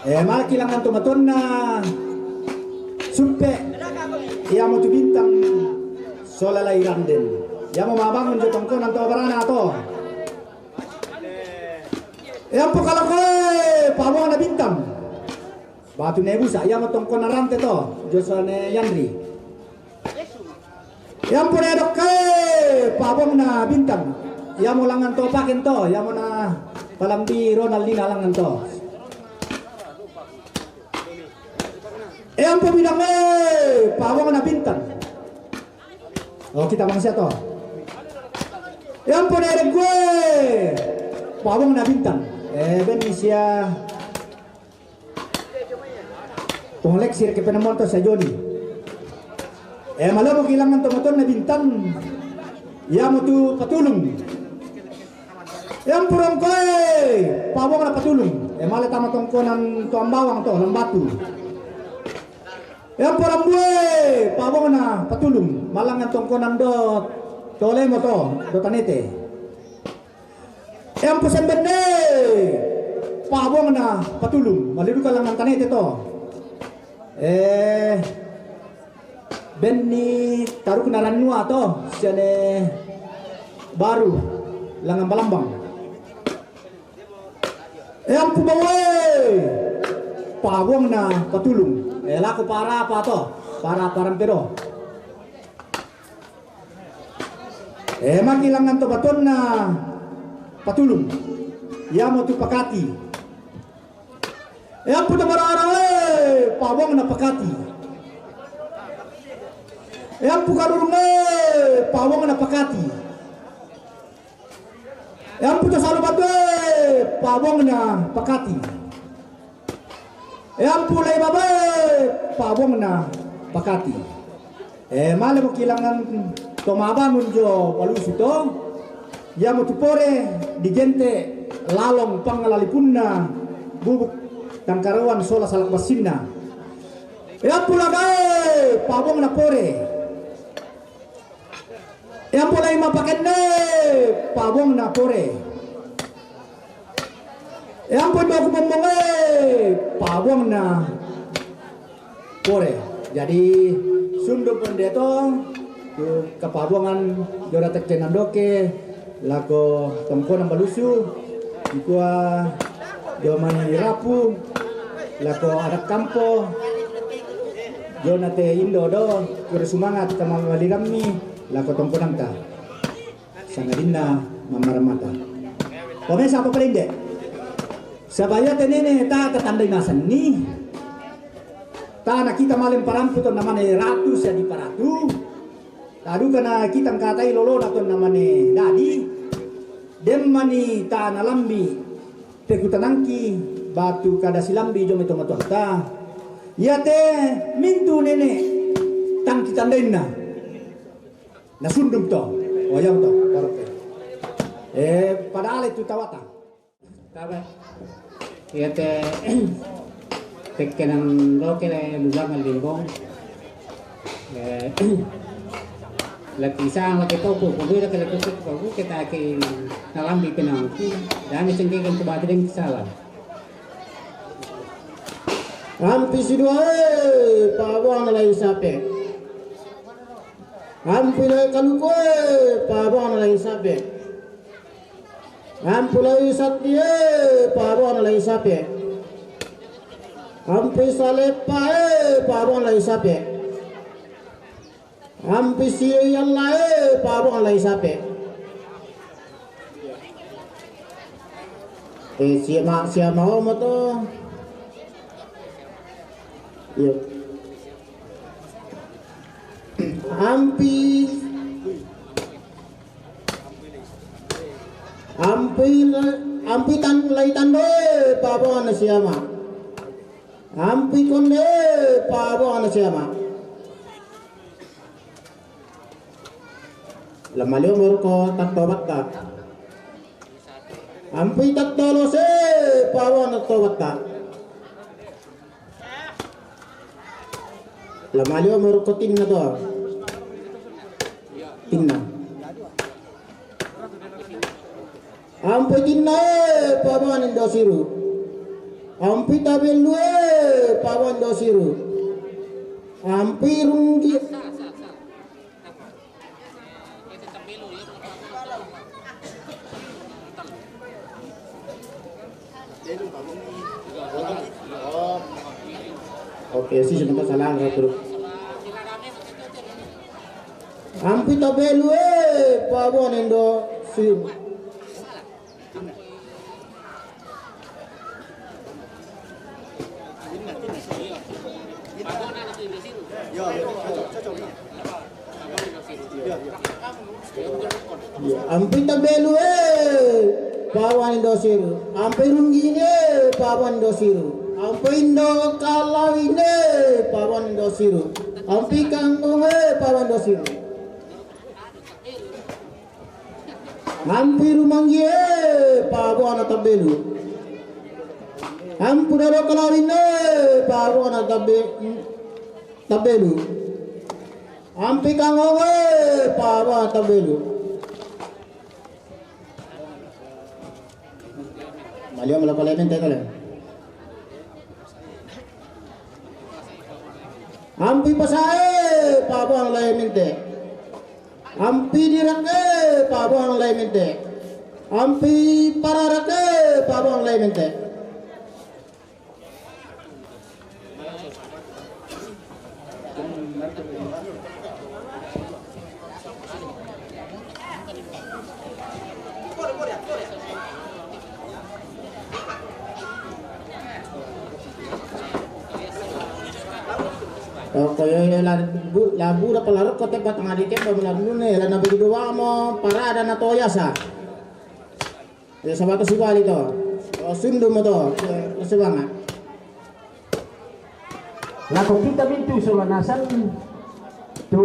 Eh, maki langngan to matuanna Suppe. Iamo tu Bintang sola lae Randen. Iamo mabangun jo tongkonan to barana to. Yampo Kalokoe, pabongna Bintang. Batu Nebusa, iamo tongkonan Rante to, jo sane Yandri. Yampo lae Dokkae, pabongna Bintang. Iamo langngan to Paken to, iamo na palambi Ronaldina langngan to. Yampo Bidangnge, pabongna Bintang. Oh, kita bangsa to. Yampo lae Reggoe, pabongna Bintang. Eh, ben sia Pong Leksi reke penemonto sa Joni. Eh, malomoki langngan to matuanna Bintang. Iamo tu Patulung. Yampo Rongkoe, pabongna Patulung. Eh, mala tama tongkonan to Ambawang to, Lambatu. Yampo Rambue, pabongna Patulung. Mala langngan tongkonan do Tolemo to, do Tanete. Yampo Sembenne, pabongna Patulung, maliduka langngan Tanete to. Eh, benni tarukna Rannua to, siane Baru, langngan Balambang. Yampo Baue, pabongna Patulung. Eh, lako Parapa to, Parapa rampe do. Eh, maki langngan to matuanna Patulung. Iamo tu Pakati. Yampo to Mararae, pabongna Pakati. Yampo Karurunge, pabongna Pakati. Yampo to Salubatue, pabongna Pakati. Yampo lae Babae, pabongna Pakati. Eh, mala moki langngan to mabangun jo Balusu to. Iamo tu Pore, Digente, Lalong, Pangalalipunna, Bubuk, Tangkaroan, sola Salak Bassinna. Yampo Lagae, pabongna Pore. Yampo lae Mapakenne, pabongna Pore. Yampo Doku Mombonge, pabongna Pore. Jadi, sundu pun de to, tu kapabongan jo datek cenandoke, lako tongkonan Balusu, ikua jo mai rapu, lako adat kampo, jo nate indo do, kure sumangat kama malirammi, lako tongkonanta. Sangadinna mammaramata. Pamesa apa palinde? Sabaya tenene ta tatandai masenni. Tana kita malem parampu to namane ratu sia di paratu. Taduka na kita ngkatai lolona to namane dadi. Demmani tana lambi pekutanangki batu kada silambi jome to matuanta. Iate mintu nene tangki tandainna. Nasundum to. Wayang to. Karoke. Eh, padahal itu tawata. Tabe. Iate tekkenan roke le lulang limbong. Eh, laki sang laki topu, kudu laki laki topu, kudu kita ki nalambi penangku. Dan sengke kan tu bati deng salah. Ampi sidua e, pabuang lai sape. Ampi lai kaluku e, pabuang lai sape. Ampi lai sati e, pabuang lai sape. Ampi salepa e, pabuang lai sape. Ampi si Allah e, pabuang lai sape. Eh, siama, siama omo to. Iyo. Ampi, ampi, ampi tan, lai tando e, pabuang siama. Ampi konde, pabuang siama. Lamali umur ko tatto batta. Ampi tatto lose, pabuang tatto batta. Lamali umur ko tinna to. Tinna. Ampi tinna e, pabuang indo siru. Ampi tabellu e, pabuang indo siru. Ampi runggi. Oke, si sebentar salah, terus. Ampi tabellu e, pabuang indo siru. Ampi tabellu e, pabuang indo siru. Ampi runggi e, pabuang indo siru. Ampi indo kalawin e, pabuang indo siru. Ampi kangkung e, pabuang indo siru. Ampi rumanggi e, pabuang na tabellu. Ampi dado kalawin e, pabuang na tabe-, tabellu. Ampi kangkung e, pabuang na tabellu. Maliwa maloko lemen te kale. Ampi pasa e, pabuang lai mente. Ampi dirak e, pabuang lai mente. Ampi pararak e, pabuang lai mente. Oko yo, yo, la bu-, la bura pala roko te batang adi kemba benar nune, la na begitu wamo parada na toya sa. Yo, sabato sibali to. O, sundu mo to. Yo, semangat. Lako kita mintu sola nasang tu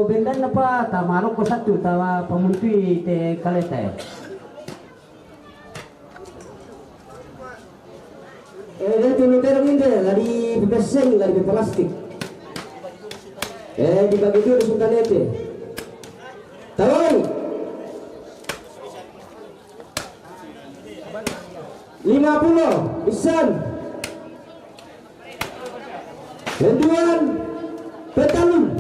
bendan apa ta maroko satu ta pamuntui te kaleta. Eh, dia tu nutero nginde, lari bebeseng, lari plastik. Eh, dibagi dua di Sultanete. Tawari. Lima puluh, Isan. Renduan, Petalung.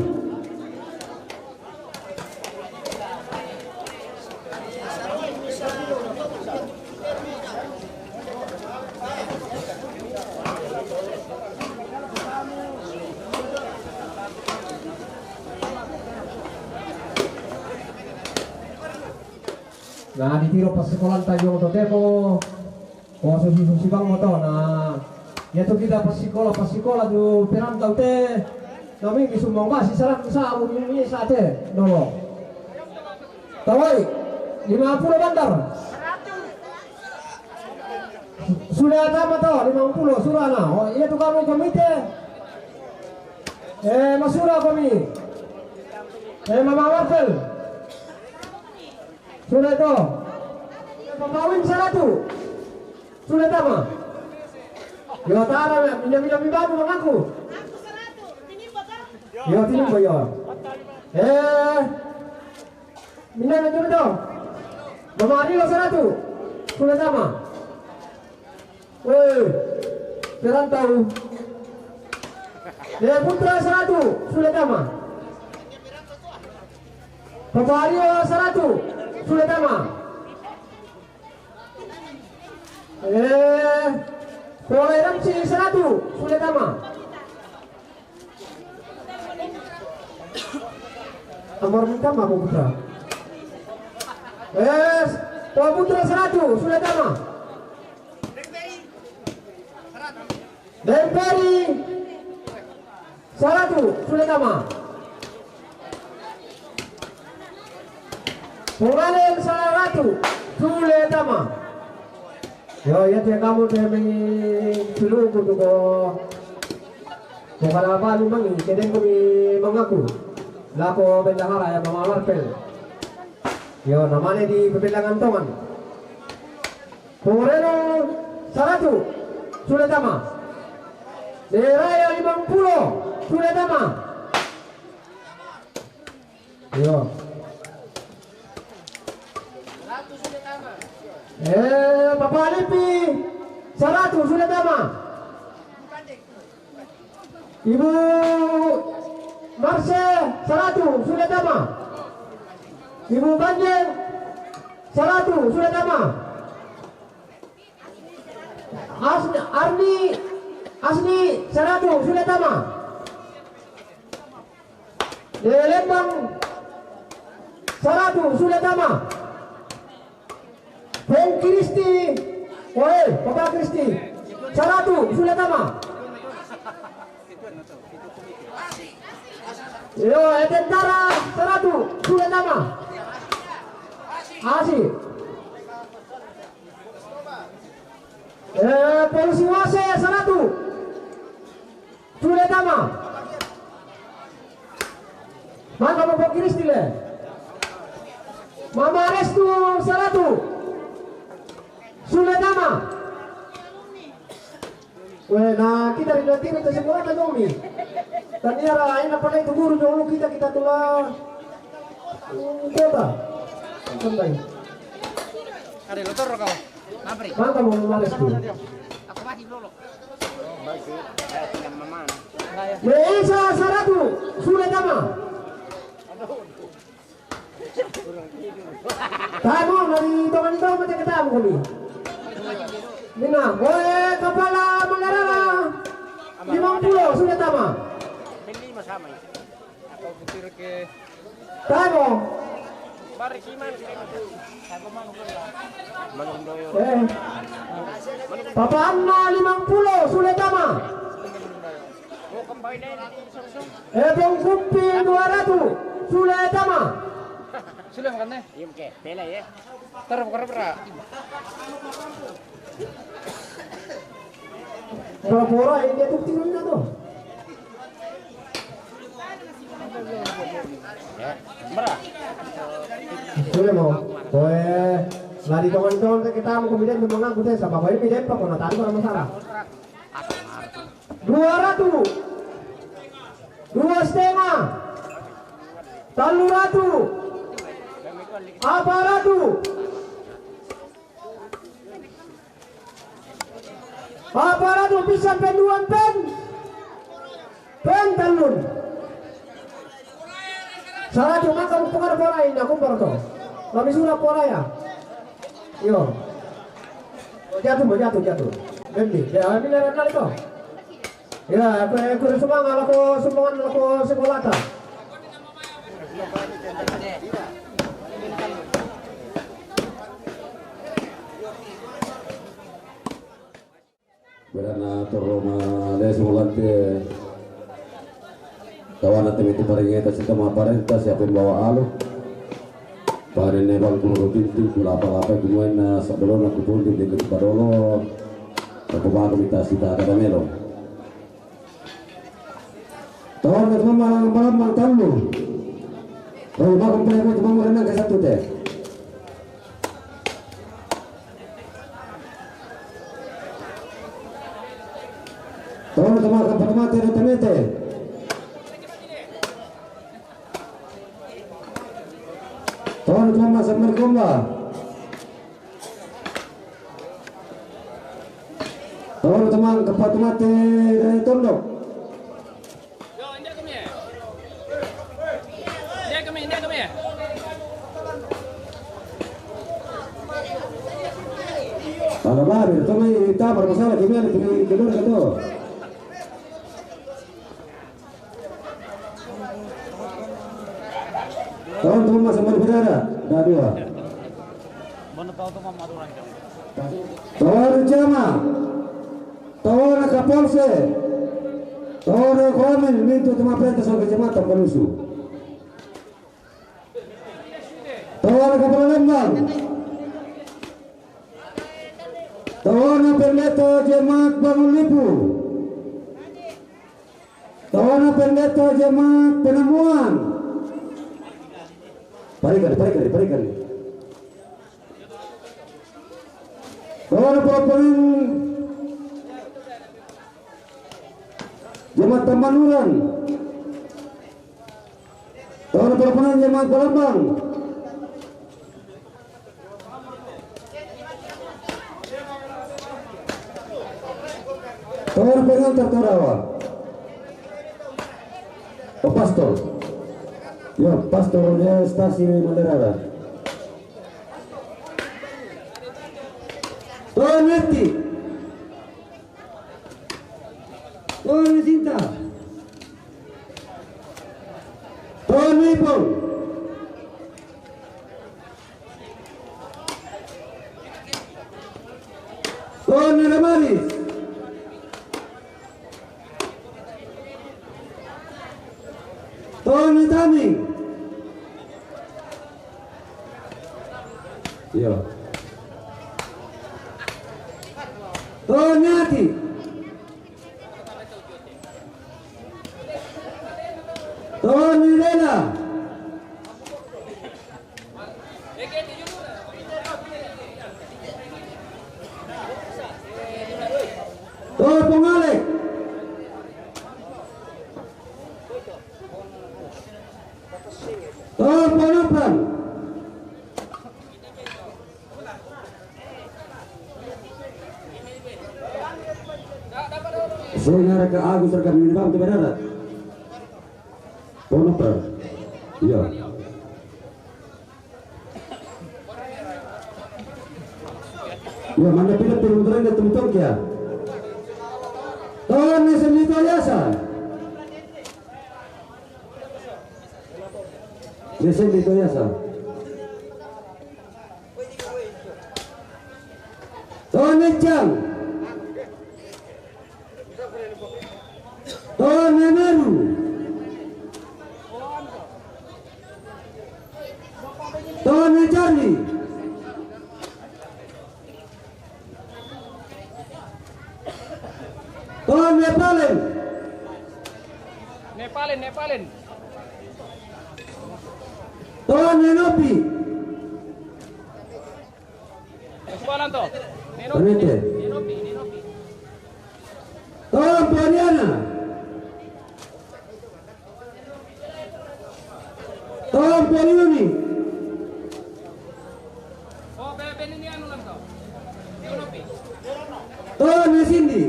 Na ditiro passekolanta jong totemo. Ko susi-susi bang mo to na. Iatu kita pasikola, pasikola tu perantau te. Nami mi sumbang basi saratu sa, umi sa te. Dolo. Tawai, lima puluh bandar. Sudah tama to, lima puluh, surana. Oh, iatu kami komite. Eh, masura kami. Eh, Mama Marcel. Sudah to. Papa Win saratu. Sudah tama. Yo, tara, minda, minda, minda, mangaku. Yo, tinimba, yo. Eh, minda, minda, minda. Mama Arilo saratu. Sudah tama. Woi, perantau. Eh, Putra saratu. Sudah tama. Papa Arilo saratu. Sudah tama. Eh, Pole Ramsi saratu, sudah tama. Amor minta maaf, Putra. Eh, Pole Putra saratu, sudah tama. Demperi saratu, sudah tama. Pungalen saratu, sudah tama. Yo, iate kamu te mi suluku tu ko. Ko kada balu mangi, kedeng ko mi mangaku. Lako bendahara ya Mama Marcel. Yo, namane di pepelangan tongan. Pungureno saratu, sudah tama. Daerah yang lima puluh, sudah tama. Yo. Eh, Papa Lipi, saratu, sudah tama. Ibu Marse, saratu, sudah tama. Ibu Banjeng, saratu, sudah tama. Asni, Arni, Asni, saratu, sudah tama. Lelembang, saratu, sudah tama. Peng Kristi, oi, Papa Kristi, saratu, sudah tama. Yo, eh, tentara, saratu, sudah tama. Asi. Eh, polisi wase, saratu. Sudah tama. Maka mau Kristi le. Mama Restu saratu. Sudah tama. Weh, na kita di dati kita semua ta nomi. Tania ra, ina pala itu guru dulu kita, kita tula. Hmm, coba. Sampai. Ada lotor kau. Mangka mau mares tu. Aku masih dulu. Meisa saratu, sudah tama. Tamu dari tongan itu macam ketamu kami. Mina, boy kepala mengarara lima puluh sudah tama. Beli mas sama. Tamo. Eh. Papa Anna limang puluh, sudah tama. Eh, Bong Kupi dua ratus, sudah tama. Sudah makan, eh? Iya, oke. Pela, ya. Taruh, taruh, taruh. Pura-pura ini dia bukti dulu tuh. Sudah mau. Koe, lari tongan-tongan kita mau kemudian mengaku deh sama koe ini deh, pokoknya tadi kalau masalah. Dua ratus. Dua setengah. Telu ratus. Apa ratus? Apa ratus pisan penduan pen? Pen talun. Salah cuma kamu pukar porai, aku porto. Kami sudah porai ya. Yo. Jatuh, mau jatuh, jatuh. Nanti, ya, ini lereng kali kau. Ya, aku, aku sumbangan, aku sumbangan, aku sekolah ta. Berana toroma lesu lante. Tawana temi tu paringeta si tama parenta siapa yang bawa alu. Pare ne bang kulo bintu kula apa-apa kumuena sabelona kupundi di padolo. Aku baru minta sita kada melo. Tawon ke mama lang malam mang tamu. Kalau mau kembali ke mama renang ke satu teh. Tawon ke mama kembali mati ada temete. Tawon ke mama sambil komba. Tawon ke mama kembali mati dari tondok. Ala bari, tama ita bermasalah kimia di kedua ketua. Tawon ke mama sambil berada, dah dua. Tawon jama. Tawon kapolse. Tawon kuramin mintu tama peta so kecamatan Palusu. Tawon kapala lembang. Tawon pendeta jemaat Bangun Lipu. Tawon pendeta jemaat Penemuan. Parikan, parikan, parikan. Tawon propongan jemaat Tambanuran. Tawon propongan jemaat Palembang. Tawon pengantar tarawa. Oh, pastor. Ya, pastor ya stasi Malerara. Tawon neti. Tawon sinta. Tawon ipong. Tawon ramalis. Tawon taming. Iya. Tawon ati. Tawon lela. Tawon pongalek. Tawon ponopang. Saya ngarah ke Agus rekam ini bang tu benar. Ponopang. Iya. Ya, mana pilih turun tren dia tentang kia. Tawon ni sendiri tu biasa. Ni sendiri tu biasa. Tawon ni Cang. Tawon ni Meru. Tawon ni Charlie. Tawon ni Palen. Nepalin, Nepalin. Tawon ni Nopi. Subanan to. Nenopi, Panete. Nenopi, Nenopi. Tawon Poriana. Tawon Poriuni. Oh, bebe ini anu lang to. Nenopi. Tawon Sindi.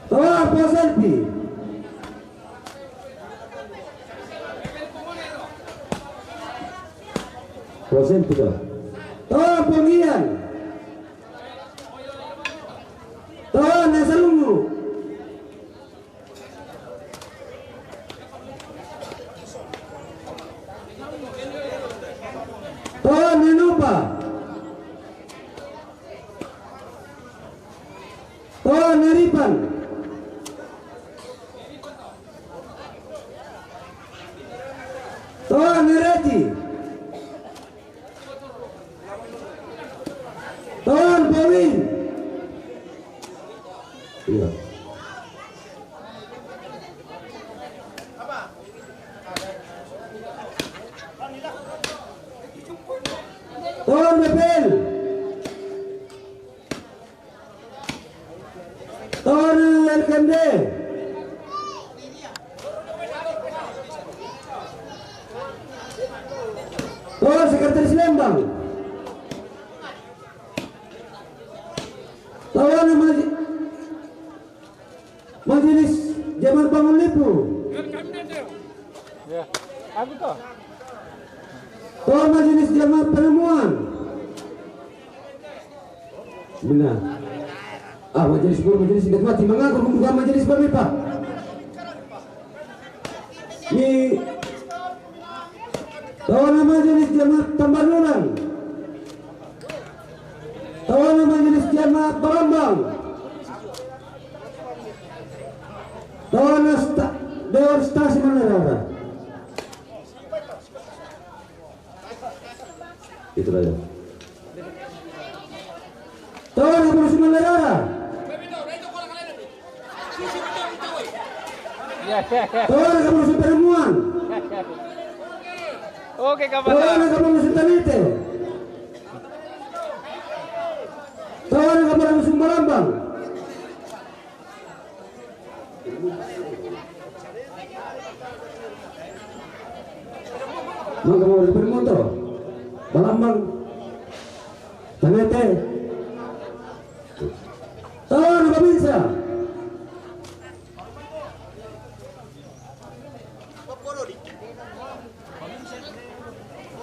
Tawon Poselpi. Poselpi to. Tawon Pongian. Tawon Salungu. Tawon Nupa. Pan. Toan Nereti. Toan Pawin. Iya. Toan Bepel. Toan L K M D. Toan Sekretaris Lembang. Toan Maj-, Majelis Jemaat Bangun Lipu. Ya, aku toh. Toan Majelis Jemaat Penemuan. Benar. Ah, majelis guru, majelis ingat mati, mengaku membuka majelis pemipa. Ni, toan majelis jemaat Tambanulan. Toan majelis jemaat Barambang. Toan sta-, Dewan Stasi mana ada? Itu saja. Toan Kapolres Mandailara. Toan Kapolres Penemuan. Oke, Kapolres. Toan Kapolres Tanete. Toan Kapolres Barambang. Mangga mau di Permonto. Barambang. Tanete. Toan Babinsa.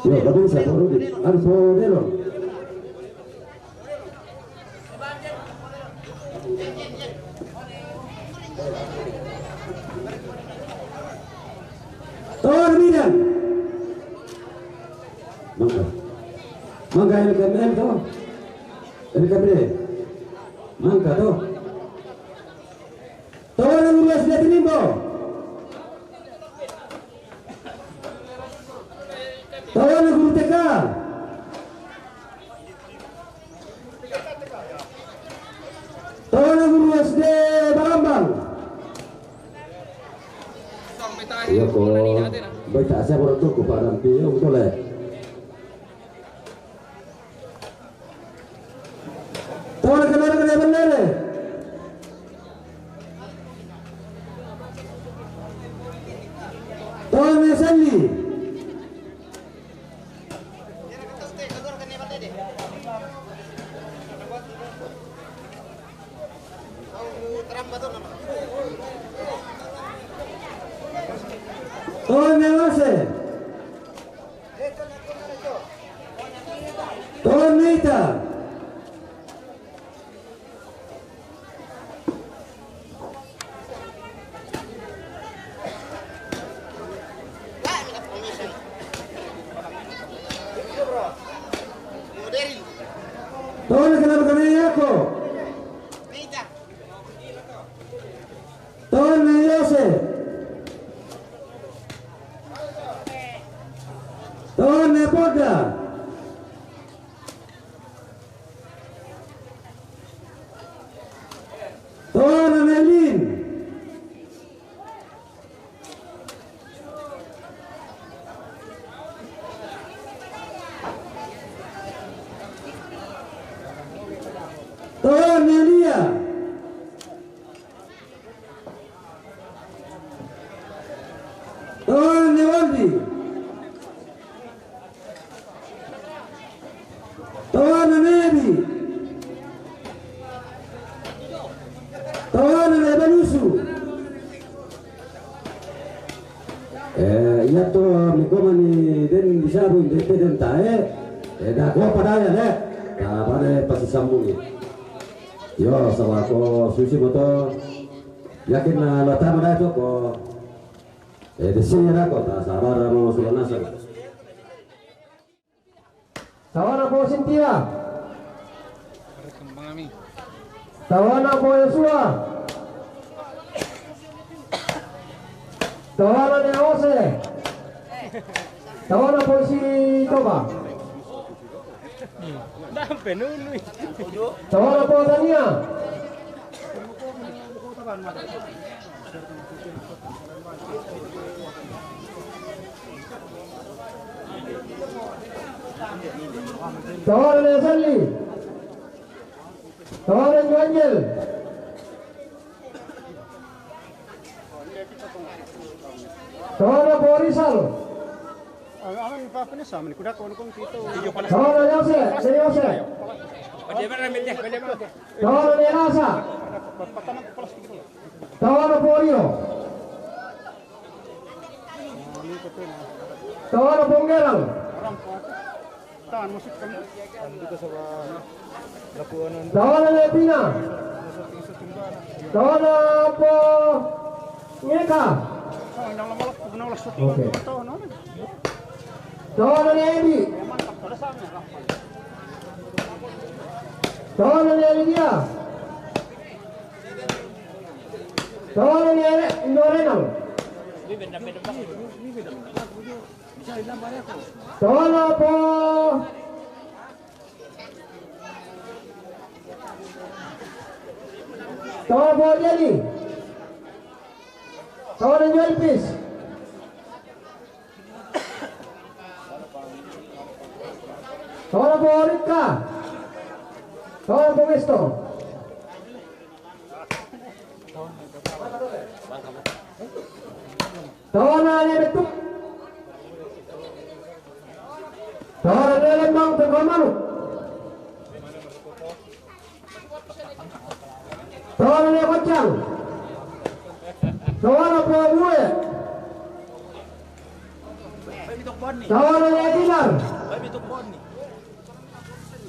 Yo, Babinsa, Pak Rudi. Anu, Pak Delo. Toan Midan. Mangga. Mangga L K M L toh. L K M L. Mangga toh. Toan guru S D Tinimbo. Toan guru T K. Toan guru S D Barambang. Iya ko. Baik, tak siap orang tu ko padam pi, ya, betul, eh. Toan kenal kena benar, eh. Toan Sandi. Toan Newase. Toan Neita. Toan kenapa kena yako? Toan Yose. Toan Poda. Toan Melin. Toan Melia. Toan Newandi. Toan Nebi. Toan Lebanusu. Eh, iya to, mi koma ni den di sabu, den te den tae. Eh, da ko pada ya, le. Da pada pasi sambung ni. Yo, sawa ko susi moto. Yakin na lo tama da to ko. Eh, di sini ada ko, ta sabar mo sulanasa. Tawana po Sintia. Tawana po Yosua. Tau ala ne Ose. Tau ala po si Toba. Dampe nunu. Tau ala po Tania. Tau ala ne Sali. Tau ala ne Angel. Tau ala po Rizal. Tau ala Yose, Yose. Tau ala ne Rasa. Tau ala po Rio. Tau ala po Ngerang. Tau ala ne Pina. Tau ala po Ngeka. Oke. Tau ala ne Edi. Tau ala ne Lydia. Tau ala ne Norenang. Tau ala po Tau ala po Jenny. Tau ala ne Joel Pis. Tau ala po Rika. Tau ala po Mesto. Tau ala ne Betuk. Tau ala ne Lembang Tengkomanuk. Tau ala ne Kocang. Tau ala po Bue. Tau ala ne Tinar.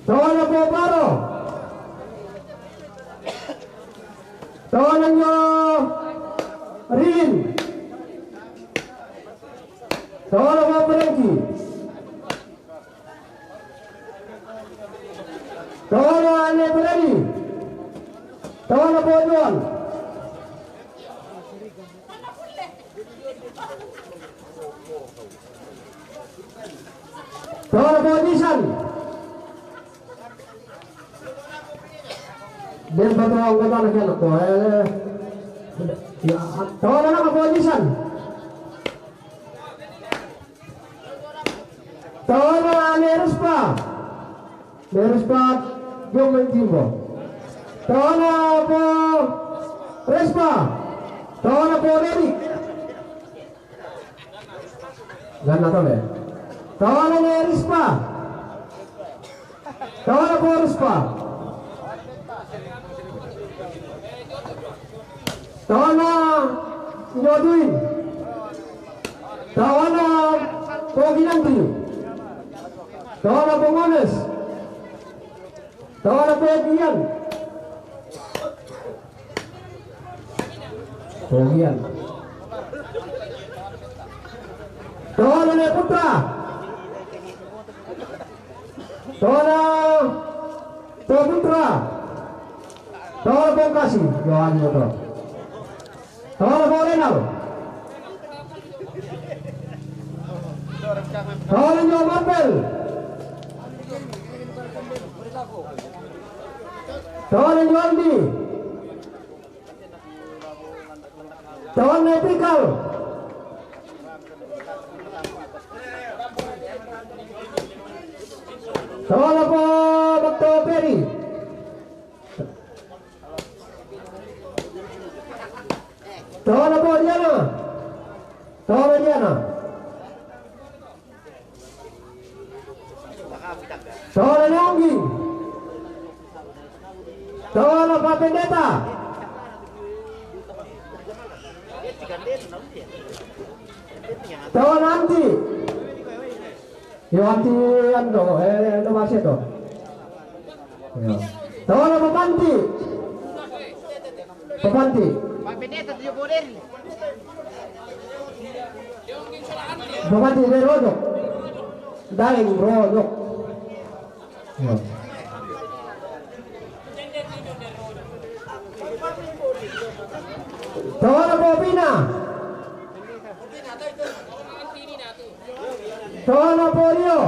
Tau ala po Paro. Tau ala ne Rilin. Tau ala po Perengki. Tau ala ne Peredi. Tau ala po Juan. Tau ala po Jisan. Den pa to anggota na kena ko, eh. Ya, tau ala po Jisan. Tau ala ne Rispa. Ne Rispa, jom main timbo. Tau ala po Rispa. Tau ala po Dedik. Ganna tole. Tau ala ne Rispa. Tau ala po Rispa. Tau ala Nyoduin. Tau ala po Ginanti. Tau ala po Ngones. Tau ala po Gian. Po Gian. Tau ala ne Putra. Tau ala po Putra. Tau ala po Kasi. Yo, ani motor. Tau ala po Renal. Tau ala ne Marbel. Tau ala ne Aldi. Tau ala ne Pikal. Tau ala po Doktor Peri. Tau ala po Diana. Tau ala Diana. Tau ala Nonggi. Tau ala Pak Pendeta. Tau ala Anti. Yo, Anti ando, eh, no masih to. Yo. Tau ala Papanti. Papanti. Papanti de Rojok. Daeng Rojok. Yo. Tau ala Popina. Tawana Porio.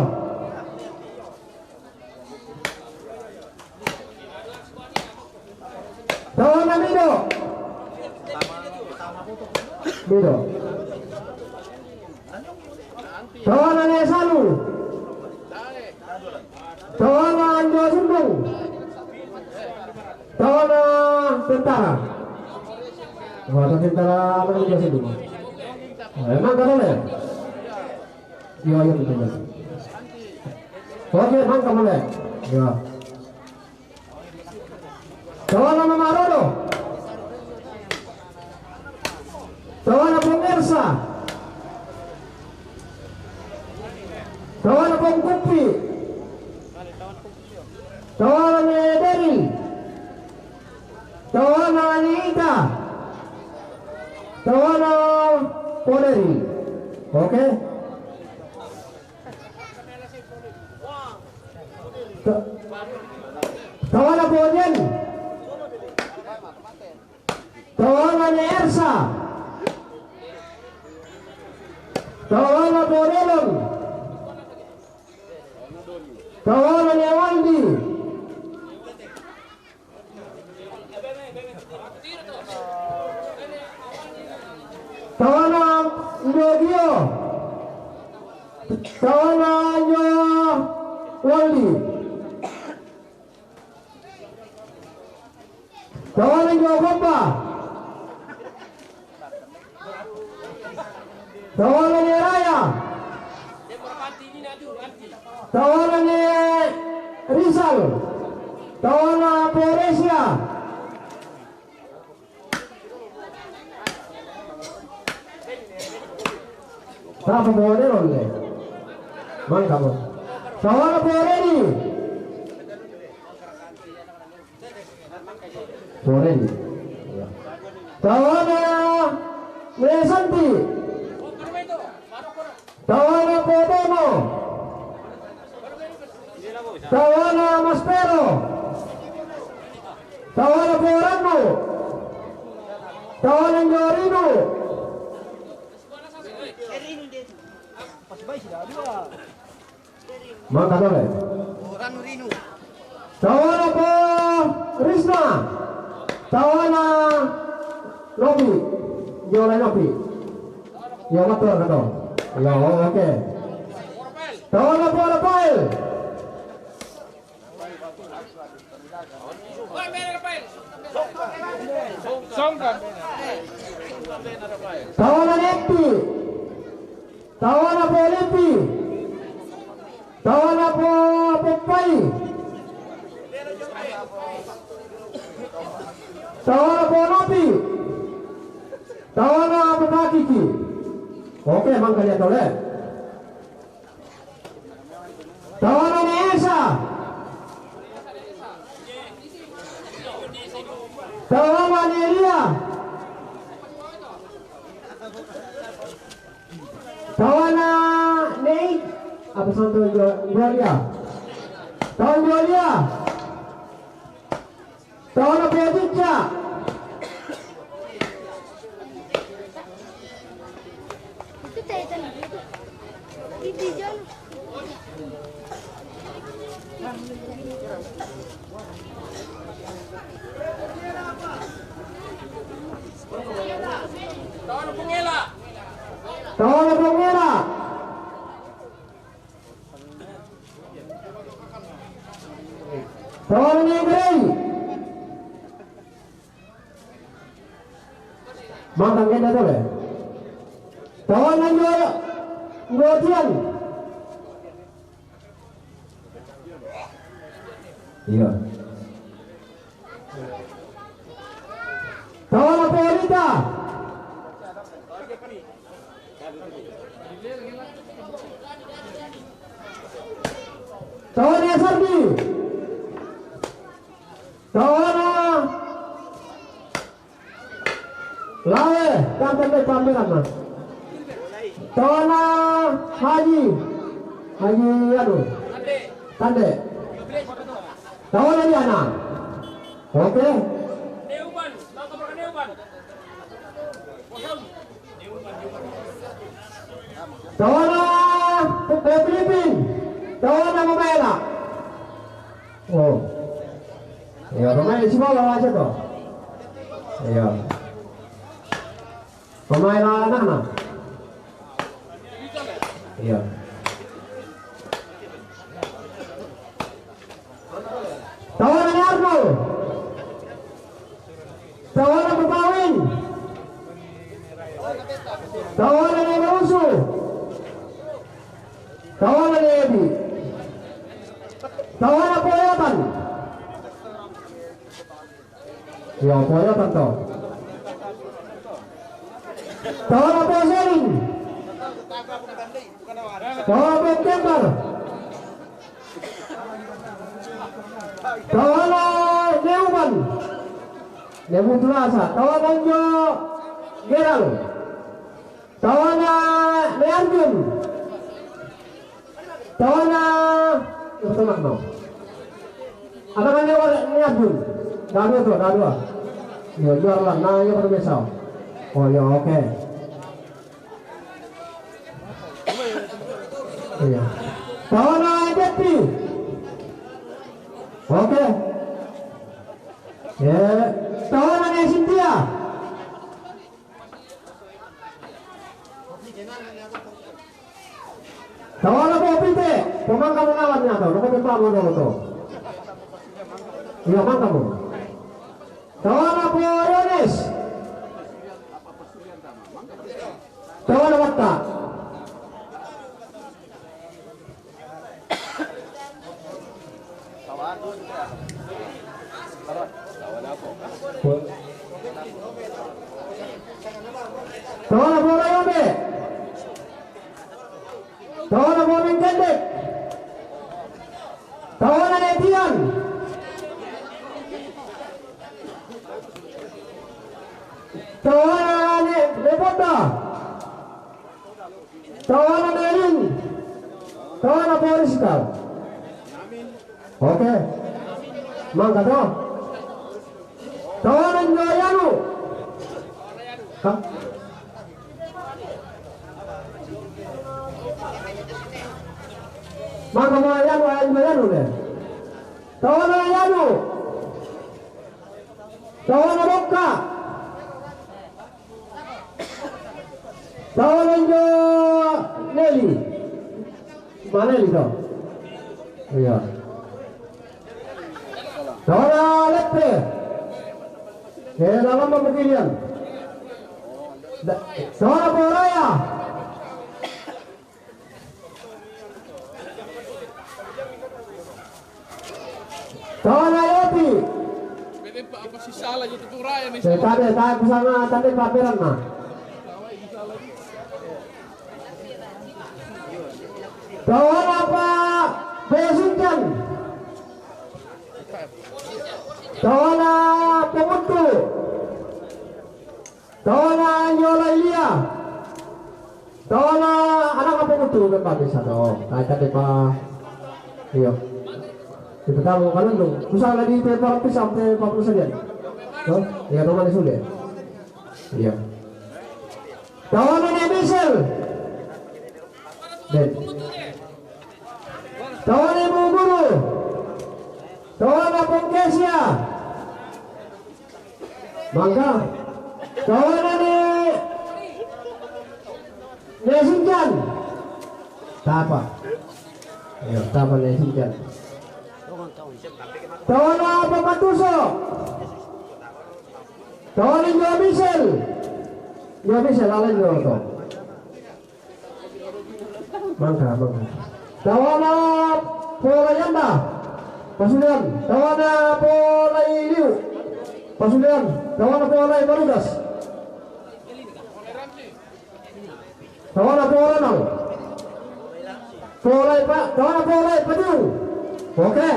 Tawana Mido. Mido. Tawana Nesalu. Tawana Anjo Sundung. Tawana tentara. Wah, tentara mana Anjo Sundung? Emang kamu ya? Iya, iya, betul, betul. Oke, mantap, boleh. Ya. Tawana Mamarodo. Tawana Pemirsa. Tawana Pengkupi. Tawana Mederi. Tawana Nita. Tawana Poderi. Oke. Ta-, Tawana Pojen. Tawana ne Ersa. Tawana Podelon. Tawana ne Wandi. Tawana Njogio. Tawana Njo Wandi. Tawana Njo Komba. Tawana ne Raya. Tawana ne Rizal. Tawana Poresia. Tapa mo ne ronde. Mangka mo. Tawana Poreni. Poreni. Tawana Nesanti. Tawana Potono. Tawana Maspero. Tawana Poranu. Tawana Njorinu. Mangka tole. Tawana po Risna. Tawana Nopi. Jola Nopi. Yo, matur kato. Yo, oke. Tawana po Rafael. Tawana Nepi. Tawana Polipi. Tawana po Popai. Tawana po Nopi. Tawana po Pakiki. Oke, mangka lia tole. Tawana ne Esa. Tawana ne Elia. Tawana ne, apa santo jo-, Jolia. Tawana Jolia. Tawana Pedica. Tawana Pongela. Tawana Pongela. Tawana Negrei. Mangka ngena tole. Tawana Njo-, Njotian. Iya. Tawana Polita. Tawana Sardi. Tawana Lawe, kan tande pameran na. Tawana Haji. Haji anu. Tande. Tawana Diana. Oke. Tawana Pepilipin. Tawana mamaela. Oh. Iya, pemain si bola aja tuh. Iya. Pemain anak-anak. Iya. Tawana ni Arnold. Tawana Pepawin. Tawana ni Mausu. Tawana ni Edi. Tawana Poyatan. Iya, Poyatan to. Tawana Poseling. Tawana Potembar. Tawana Neuman. Nebu Tulasa. Tawana Nyo Geral. Tawana Leandun. Tawana, oh, tawana no. Ada kan lewat Leandun. Dah dua tu, dah dua. Iya, juara lah. Nah, iya pada besok. Oh, iya, oke. Iya. Tawana Jepti. Oke. Ya, tawana ni Cynthia. Tawana po Pite, pemangka mo nawan niya to, nako pempa mo to. Iya, mangka mo. Tawana po Yones. Tawana Watta. Tawana po Rayombe. Tawana po Mingkendek. Tawana ni Tian. Tawana ni Lepota. Tawana Melin. Tawana Poriska. Oke. Mangka to. Tawana Joyanu. Hah? Mangka mo Yanu, Yanu, Yanu deh. Tawana Yanu. Tawana Bokka. Tawana injo Neli. Mana Neli to? Iya. Tawana Leppe. Eh, dalam pemukilian. Da-, Tawana Poraya. Tawana Yoti. Bede pa apa si salah itu tuh raya nih. Eh, tadi, tadi ku sama, tadi pameran mah. Tawana pa Besunjan. Tawana Pemutu. Tawana Nyola Ilia. Tawana anak apa betul kan bisa to. Nah, tadi pa. Iya. Kita tahu kan lu. Usah lagi paper sampai empat puluh saja. Tuh, iya, teman sudah. Iya. Tawana ni Michel. Den. Tawana ni Ibu Guru. Tawana Pongkesia. Mangga. Tawana ni Nesinjan. Tapa. Ya, tapa Nesinjan. Tawana Papatuso. Tawana Joa Michel. Joa Michel, lain dulu to. Mangga, mangga. Tawana Pola Yanda. Pasulian. Tawana Pola Iliu. Pasulian. Tawana Pola Ibarugas. Tawana Pola Nau. Pola Ipa, Tawana Pola Ipadung. Oke.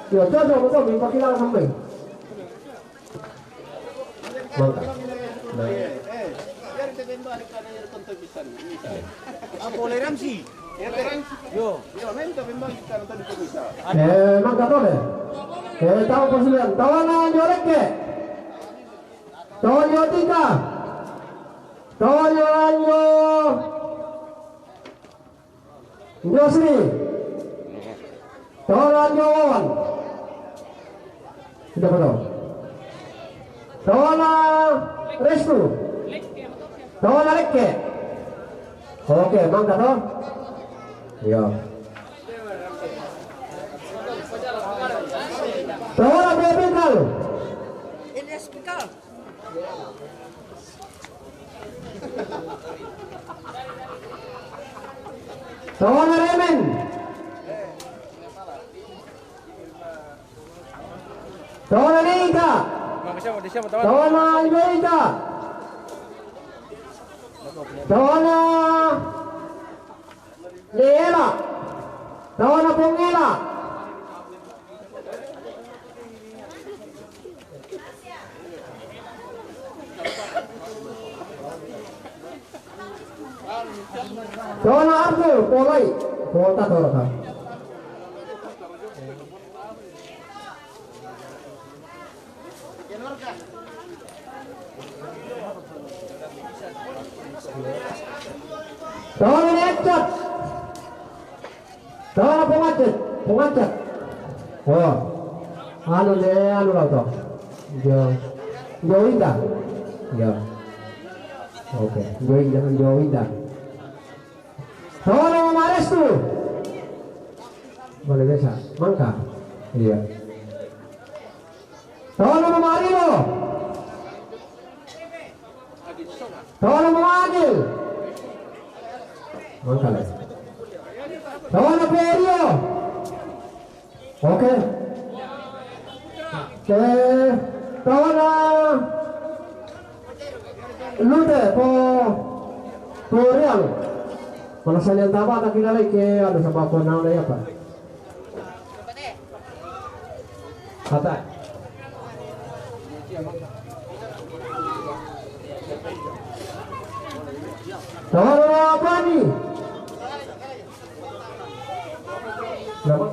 Ya, cocok, betul. Minta kilang sampai. Mangga. Nah. Eh, mangga to deh. Eh, tahu pasulian. Tawana Nyoreke. Tawana Nyotika. Tawana Nyo- Josri. Tola Jowan. Sudah betul. Tola Restu. Tola Lekke. Oke, mangga to. Iya. Tola Bebikal. Tola Remen. Tola Neita. Tola Neita. Tola Neela. Tola Pongela. Tola Arthur, polai. Kota Torka. Tola Necat. Tola Pongacet, Pongacet. Oh. Anu ne, anu lah to. Jo. Jo Indah. Jo. Oke, Jo Indah, Jo Indah. Tola Marestu. Boleh biasa, mangga. Iya. Tola Mamarilo. Tola Mamadil. Mangga. Tola Perio. Oke. Ke Tola Lute po po Real. Mana saya yang tahu tak kira lagi ke ada sama apa namanya apa? Kata. Tawa apa ni? Nama?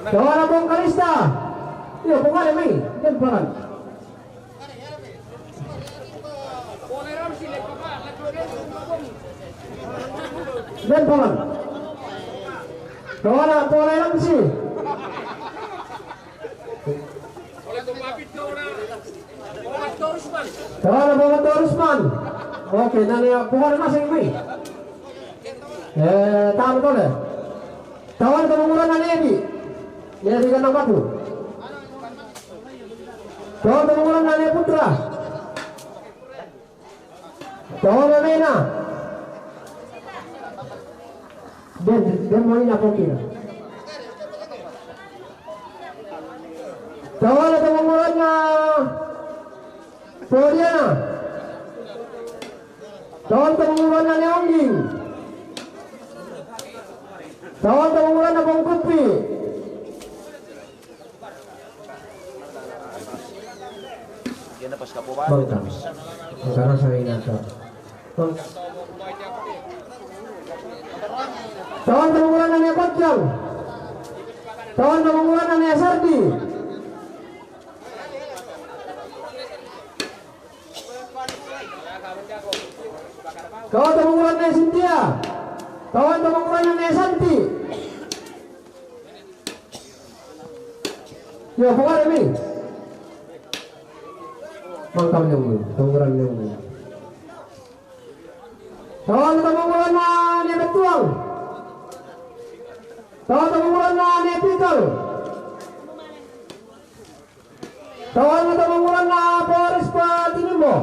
Tawa apa Kalista? Iya, bukan ini. Dia bukan. Den paman. Kawana Pole Ramsi. Kawana Pole Rusman. Oke, nani Pole masing mi. Eh, tahan boleh. Tawan kemunguran nani Ebi. Ya, di kandang batu. Tawan kemunguran nani Putra. Tawa na Mena. Den, den mo ina pokira. Tawa na tawa mo na Floriana. Tawa na tawa mo na Neongging. Tawa na tawa mo na Bongkupi. Bangka. Bangka rasa inata. Bangka. Tawan kemunguran nani Pocong. Tawan kemunguran nani Sardi. Tawan kemunguran nani Sintia. Tawan kemunguran nani Santi. Ya, bukan ini. Mangkal nyambu, kemunguran nyambu. Tawan kemunguran nani Betuang. Tawan kemunguran nani Pital. Tawan na tawa mo na Boris pa Tinimbo.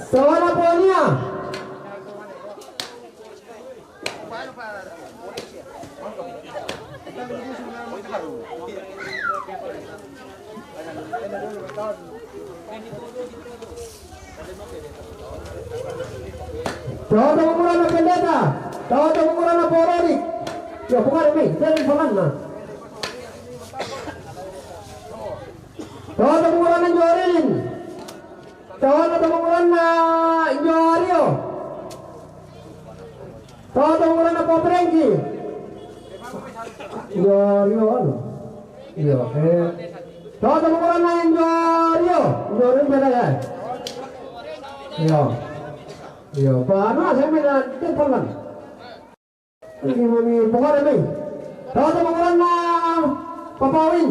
Tawan na Ponia. Tawa tawa mo na Pendeta. Tawa tawa mo na Pororik. Ya, bukan ini. Jadi paman na. Tawa tawa mo na Jorilin. Tawan na tawa mo na Jorio. Tawan tawa mo na Poprengki. Jorio, ano? Iyo, eh. Toto mukura na Injo Rio, Injo Rio jada ya. Iyo. Iyo, pa anu saya mena telepon kan. Ini mami pokoknya nih. Toto mukura na Papa Win.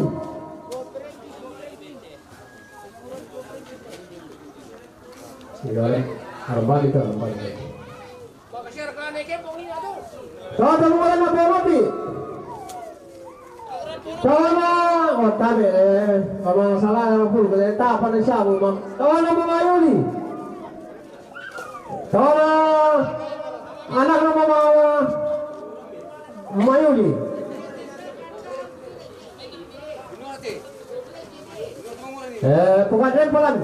Iyo, eh. Arban itu, arban. Toto mukura na Papa Win. Tona, oh, tabe, eh, kalau salah, yang pun, kita tak pada siapa, Bang. Tona, Mama Yuli. Tona, anak Mama, Mama Yuli. Eh, bukan tempelan.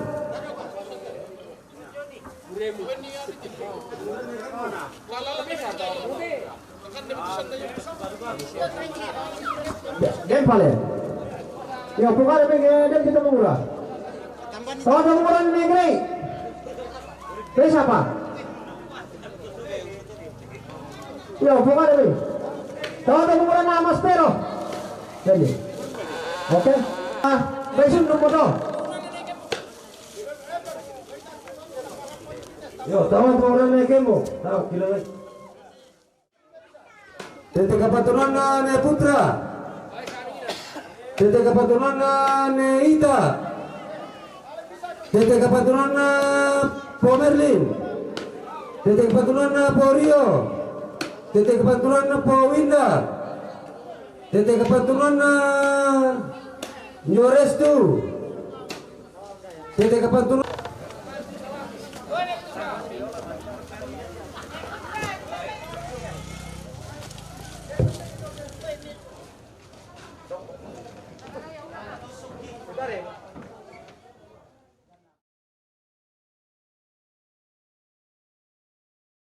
Dem pale. Iyo, pokoknya pengen dem kita mukura. Kalau ada mukura negeri. Ini siapa? Iyo, pokoknya ini. Kalau ada mukura nama Spero. Jadi. Oke. Ah, besun rumput. Iyo, tau tu orang naik kemo. Tau, kilo naik. Tete kapaturana ne Putra. Tete kapaturana ne Ita. Tete kapaturana Po Merlin. Tete kapaturana Po Rio. Tete kapaturana Po Winda. Tete kapaturana Nyorestu. Tete kapaturana